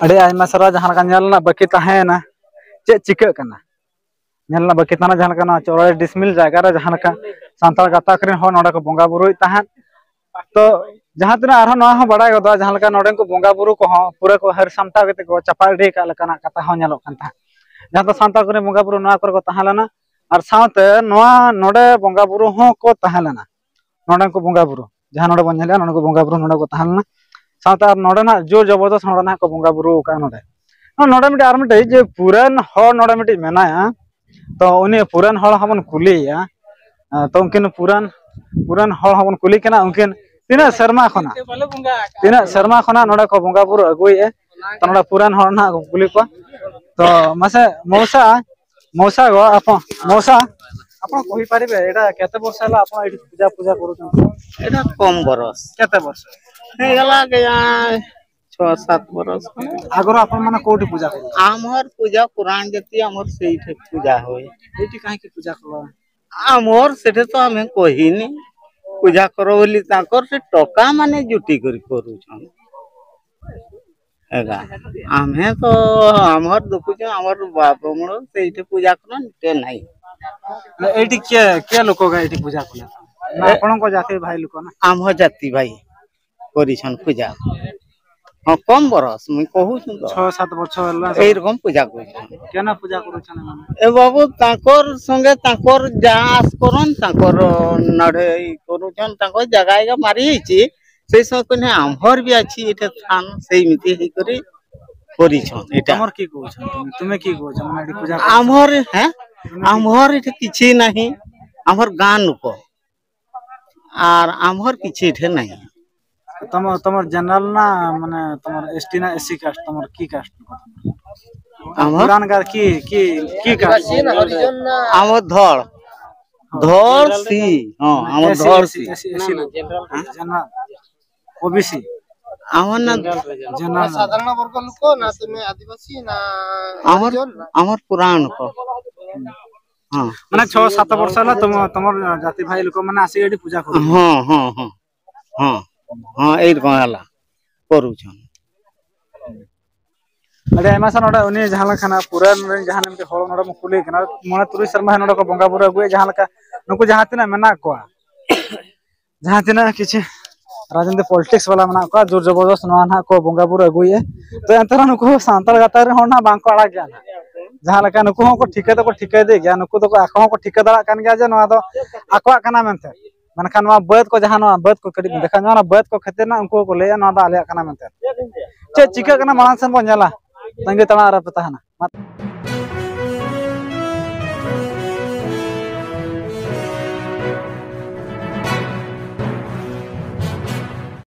ᱟᱹᱰᱤ ᱟᱭᱢᱟ ᱥᱟᱨᱦᱟᱣ᱾ ᱡᱟᱦᱟᱸ ᱞᱮᱠᱟ ᱧᱮᱞ ᱨᱮᱱᱟᱜ ᱵᱟᱹᱠᱤ ᱛᱟᱦᱮᱸᱭᱮᱱᱟ, ᱪᱮᱫ ᱪᱤᱠᱟᱹᱜ ᱠᱟᱱᱟ? ᱧᱮᱞ ᱨᱮᱱᱟᱜ ᱵᱟᱹᱠᱤ ᱛᱟᱦᱮᱱᱟ ᱡᱟᱦᱟᱸ ᱞᱮᱠᱟ ᱱᱚᱣᱟ ᱪᱚᱣᱨᱟᱭ ᱰᱤᱥᱢᱤᱞ ᱡᱟᱭᱜᱟ ᱨᱮ ᱡᱟᱦᱟᱸ ᱞᱮᱠᱟ ᱥᱟᱱᱛᱟᱲ ᱜᱟᱛᱟᱠ ᱨᱮᱱ ᱦᱚᱲ ᱱᱚᱰᱮ ᱠᱚ ᱵᱚᱸᱜᱟ ᱵᱩᱨᱩᱭᱮᱫ ᱛᱟᱦᱮᱸᱫ᱾ ᱛᱚ ᱡᱟᱦᱟᱸ ᱛᱤᱱᱟᱹᱜ ᱟᱨᱦᱚᱸ ᱱᱚᱣᱟ ᱦᱚᱸ ᱵᱟᱲᱟᱭ ᱜᱚᱫᱚᱜᱼᱟ, ᱡᱟᱦᱟᱸ ᱞᱮᱠᱟ ᱱᱚᱰᱮᱱ ᱠᱚ ᱵᱚᱸᱜᱟ ᱵᱩᱨᱩ ᱠᱚᱦᱚᱸ ᱯᱩᱨᱟᱹ ᱠᱚ ᱦᱟᱹᱨ ᱥᱟᱢᱴᱟᱣ ᱠᱟᱛᱮ ᱠᱚ ᱪᱟᱯᱟ ᱤᱫᱤ ᱟᱠᱟᱫ ᱞᱮᱠᱟᱱᱟᱜ ᱠᱟᱛᱷᱟ ᱦᱚᱸ ᱧᱮᱞᱚᱜ ᱠᱟᱱ ᱛᱟᱦᱮᱸᱫ᱾ ᱡᱟᱦᱟᱸ ᱫᱚ ᱥᱟᱱᱛᱟᱲ ᱠᱚᱨᱮᱱ ᱵᱚᱸᱜᱟ ᱵᱩᱨᱩ ᱱᱚᱣᱟ ᱠᱚᱨᱮ ᱠᱚ ᱛᱟᱦᱮᱸ ᱞᱮᱱᱟ, ᱟᱨ ᱥᱟᱶᱛᱮ ᱱᱚᱣᱟ ᱱᱚᱰᱮ ᱵᱚᱸᱜᱟ ᱵᱩᱨᱩ ᱦᱚᱸ ᱠᱚ ᱛᱟᱦᱮᱸ ᱞᱮᱱᱟ᱾ ᱱᱚᱰᱮᱱ ᱠᱚ ᱵᱚᱸᱜᱟ ᱵᱩᱨᱩ, ᱡᱟᱦᱟᱸ ᱱᱚᱰᱮ ᱵᱚᱱ ᱧᱮᱞᱮᱜᱼᱟ, ᱱᱚᱰᱮ ᱠᱚ ᱵᱚᱸᱜᱟ ᱵᱩᱨᱩ ᱱᱚᱰᱮ ᱠᱚ ᱛᱟᱦᱮᱸ ᱞᱮᱱᱟ᱾ ᱥᱟᱶᱛᱮ ᱟᱨ ᱱᱚᱰᱮ ᱱᱟᱜ ᱡᱳᱨ ᱡᱚᱵᱚᱨᱫᱚᱥ ᱱᱚᱰᱮ ᱱᱟᱜ ᱠᱚ ᱵᱚᱸᱜᱟ ᱵᱩᱨᱩ ᱟᱠᱟᱫᱼᱟ ᱱᱚᱰᱮ᱾ ᱱᱚᱰᱮ ᱢᱤᱫᱴᱮᱡ ᱟᱨ ᱢᱤᱫᱴᱮᱡ ᱡᱮ ᱯᱩᱨᱟᱱ ᱦᱚᱲ ᱱᱚᱰᱮ ᱢᱤᱫᱴᱮᱡ ᱢᱮᱱᱟᱭᱟ, ᱛᱚ ᱩᱱᱤ ᱯᱩᱨᱟᱱ ᱦᱚᱲ ᱦᱚᱸᱵᱚᱱ ᱠᱩᱞᱤᱭᱮᱭᱟ᱾ ᱛᱚ ᱩᱱᱠᱤᱱ ᱯᱩᱨᱟᱱ ᱯᱩᱨᱟᱱ ᱦᱚᱲ ᱦᱚᱸᱵᱚᱱ ᱠᱩᱞᱤ ᱠᱟᱱᱟ, ᱩᱱᱠᱤᱱ ᱛᱤᱱᱟᱹᱜ ᱥᱮᱨᱢᱟ ᱠᱷᱚᱱᱟᱜ ᱛᱤᱱᱟᱹᱜ ᱥᱮᱨᱢᱟ ᱠᱷᱚᱱᱟᱜ ᱱᱚᱰᱮ ᱠᱚ ᱵᱚᱸᱜᱟ ᱵᱩᱨᱩ ᱟᱹᱜᱩᱭᱮᱫᱼᱟ? ᱛᱚ ᱱᱚᱰᱮ ᱯᱩᱨᱟᱱ ᱦᱚᱲ ᱱᱟᱦᱟᱜ ᱠᱚ ᱠᱩᱞᱤ ᱠᱚᱣᱟ᱾ ᱛᱚ ᱢᱟᱥᱮ ᱢᱚᱣᱥᱟ, ᱢᱚᱣᱥᱟ ᱜᱚ, ᱟᱯᱚ ᱢᱚᱣᱥᱟ, ଆପଣ କହିପାରିବେ ଏଇଟା କେତେ ବର୍ଷ ହେଲା ଆପଣ ଏଇଠି ପୂଜା ପୂଜା କରୁଛନ୍ତି? ଏଇଟା କମ ବରସ। କେତେ ବର୍ଷ? ହେଇଗଲା କେଜାଣି ଛଅ ସାତ ବରସ। ଆଗରୁ ଆପଣ ମାନେ କୋଉଠି ପୂଜା କରୁଛନ୍ତି? ଆମର ପୂଜା ପୁରାଣ ଯେତିକି ଆମର ସେଇଠି ପୂଜା ହୁଏ। ଏଇଠି କାହିଁକି ପୂଜା କଲ? ଆମର ସେଠି ତ ଆମେ କହିନି, ପୂଜା କର ବୋଲି ତାଙ୍କର ସେ ଟକା ମାନେ ଜୁଟି କରି କରୁଛନ୍। ଏକା ଆମେ ତ ଆମର ଦେଖୁଛୁ, ଆମର ବାପ ମୂଳ ସେଇଠି ପୂଜା କରନ୍, କେ ନାହିଁ। ଏଇଠି କିଏ କିଏ ଲୋକ ଏକା ଏଇଠି ପୂଜା କଲେ? ନା ଆପଣଙ୍କ ଜାତି ଭାଇ ଲୋକ ନା? ଆମ ଜାତି ଭାଇ କରିଛନ୍ ପୂଜା। ହଁ, କମ ବରସ ମୁଇଁ କହୁଛୁଁ ତ, ଛଅ ସାତ ବର୍ଷ ହେଲା। ଏଇ ରକମ ପୂଜା କରୁଛନ୍। କେନା ପୂଜା କରୁଛନ୍ ଏମାନେ? ଏ ବାବୁ, ତାଙ୍କର ସଙ୍ଗେ ତାଙ୍କର ଯାହା ଆସ କରନ୍, ତାଙ୍କର ନଢ଼େଇ କରୁଛନ୍, ତାଙ୍କର ଜାଗା ଏକା ମାରି ହେଇଛି। ସେଇ ସମୟ କହିଲେ ଆମ୍ଭର ବି ଅଛି ଏଇଟା ଥାନ, ସେଇମିତି ହେଇକରି କରିଛନ୍ ଏଇଟା। ତମର କିଏ କହୁଛନ୍ତି? ତୁମେ କିଏ କହୁଛ? ମାନେ ଏଠି ପୂଜା କରୁଛ? ଆମ୍ଭର, ହେଁ, ଆମ୍ଭର ଏଠି କିଛି ନାହିଁ। আমার গান নুকো। আর আমার কিছু এঠে নাই। ତମ ତମର ଜେନେରାଲ ନା, ମାନେ ତମର ଏସଟି ନା ଏସସି କାଷ୍ଟ? ତମର କି କାଷ୍ଟ? আমার পুরান গার কি কি কি কাষ্ট? আমার ধড়। ধড় সি। হ্যাঁ, আমার এসসি, ধড় এসসি, সি। এসসি, এসসি না। জেনারেল। ওবিসি। আমার না। জেনারেল। সাধারণ বর্গ লোক না, তুমি আদিবাসী না? আমার হরিজন না? আমার পুরান নুকো। হ্যাঁ। মানে ছ সাত ବର୍ଷ ହେଲା ତମ ତମର ଜାତି ଭାଇ ଲୋକମାନେ ଆସିକି ଏଠି ପୂଜା କରୁଛନ୍ତି। ହଁ ହଁ ହଁ। ହଁ। ହଁ, ଏଇଠି କଣ ହେଲା କରୁଛନ୍। ᱟᱹᱰᱤ ᱟᱭᱢᱟ ᱥᱟᱨ᱾ ᱱᱚᱰᱮ ᱩᱱᱤ ᱡᱟᱦᱟᱸ ᱞᱮᱠᱟ ᱱᱟᱜ ᱯᱩᱨᱟᱹ ᱱᱚᱰᱮ ᱡᱟᱦᱟᱸ ᱢᱤᱫᱴᱮᱱ ᱦᱚᱲ ᱱᱚᱰᱮ ᱵᱚᱱ ᱠᱩᱞᱤᱭᱮ ᱠᱟᱱᱟ, ᱢᱚᱬᱮ ᱛᱩᱨᱩᱭ ᱥᱮᱨᱢᱟ ᱦᱮᱡ ᱱᱚᱰᱮ ᱠᱚ ᱵᱚᱸᱜᱟ ᱵᱩᱨᱩ ᱟᱹᱜᱩᱭᱮᱫ, ᱡᱟᱦᱟᱸ ᱞᱮᱠᱟ ᱱᱩᱠᱩ ᱡᱟᱦᱟᱸ ᱛᱤᱱᱟᱹᱜ ᱢᱮᱱᱟᱜ ᱠᱚᱣᱟ, ᱡᱟᱦᱟᱸ ᱛᱤᱱᱟᱹᱜ ᱠᱤᱪᱷᱩ ᱨᱟᱡᱽᱱᱤᱛᱤ ᱯᱚᱞᱤᱴᱤᱠᱥ ᱵᱟᱞᱟ ᱢᱮᱱᱟᱜ ᱠᱚᱣᱟ, ᱡᱳᱨ ᱡᱚᱵᱚᱨᱫᱚᱥ ᱱᱚᱣᱟ ᱱᱟᱦᱟᱜ ᱠᱚ ᱵᱚᱸᱜᱟ ᱵᱩᱨᱩ ᱟᱹᱜᱩᱭᱮᱫᱼᱟ᱾ ᱛᱚ ᱮᱱᱛᱮ ᱨᱮᱦᱚᱸ ᱱᱩᱠᱩ ᱦᱚᱸ ᱥᱟᱱᱛᱟᱲ ᱜᱟᱛᱟᱠ ᱨᱮᱱ ᱦᱚᱲ ᱱᱟᱦᱟᱜ ᱵᱟᱝ ᱠᱚ ᱟᱲᱟᱜ ᱜᱮᱭᱟ ᱱᱟᱦᱟᱜ᱾ ᱡᱟᱦᱟᱸ ᱞᱮᱠᱟ ᱱᱩᱠᱩ ᱦᱚᱸᱠᱚ ᱴᱷᱤᱠᱟᱹ ᱫᱚᱠᱚ ᱴᱷᱤᱠᱟᱹᱭᱮᱫ ᱜᱮᱭᱟ, ᱱᱩᱠᱩ ᱫᱚᱠᱚ ᱟᱠᱚ ᱦᱚᱸᱠᱚ ᱴᱷᱤᱠᱟᱹ ᱫᱟᱲᱮᱭᱟᱜ ᱠᱟᱱ ᱜᱮᱭᱟ ᱡᱮ ᱱᱚᱣᱟ ᱫᱚ ᱟᱠᱚᱣᱟᱜ ᱠᱟᱱᱟ ᱢᱮᱱᱛᱮ᱾ ᱢᱮᱱᱠᱷᱟᱱ ᱱᱚᱣᱟ ᱵᱟᱹᱫᱽ ᱠᱚ, ᱡᱟᱦᱟᱸ ᱱᱚᱣᱟ ᱵᱟᱹᱫᱽ ᱠᱚ ᱠᱟᱹᱴᱤᱡ ᱵᱚᱱ ᱫᱮᱠᱷᱟᱣ ᱧᱚᱜ, ᱚᱱᱟ ᱵᱟᱹᱫᱽ ᱠᱚ ᱠᱷᱟᱹᱛᱤᱨ ᱱᱟᱜ ᱩᱱᱠᱩ ᱦᱚᱸᱠᱚ ᱞᱟᱹᱭᱮᱫᱼᱟ ᱱᱚᱣᱟ ᱫᱚ ᱟᱞᱮᱭᱟᱜ ᱠᱟᱱᱟ ᱢᱮᱱᱛᱮ᱾ ᱪᱮᱫ ᱪᱤᱠᱟᱹᱜ ᱠᱟᱱᱟ ᱢᱟᱲᱟᱝ ᱥᱮᱱ ᱵᱚᱱ ᱧᱮᱞᱟ, ᱛᱟᱺᱜᱤ ᱛᱟᱲᱟᱜ ᱨᱮᱯᱮ ᱛᱟᱦᱮᱱᱟ᱾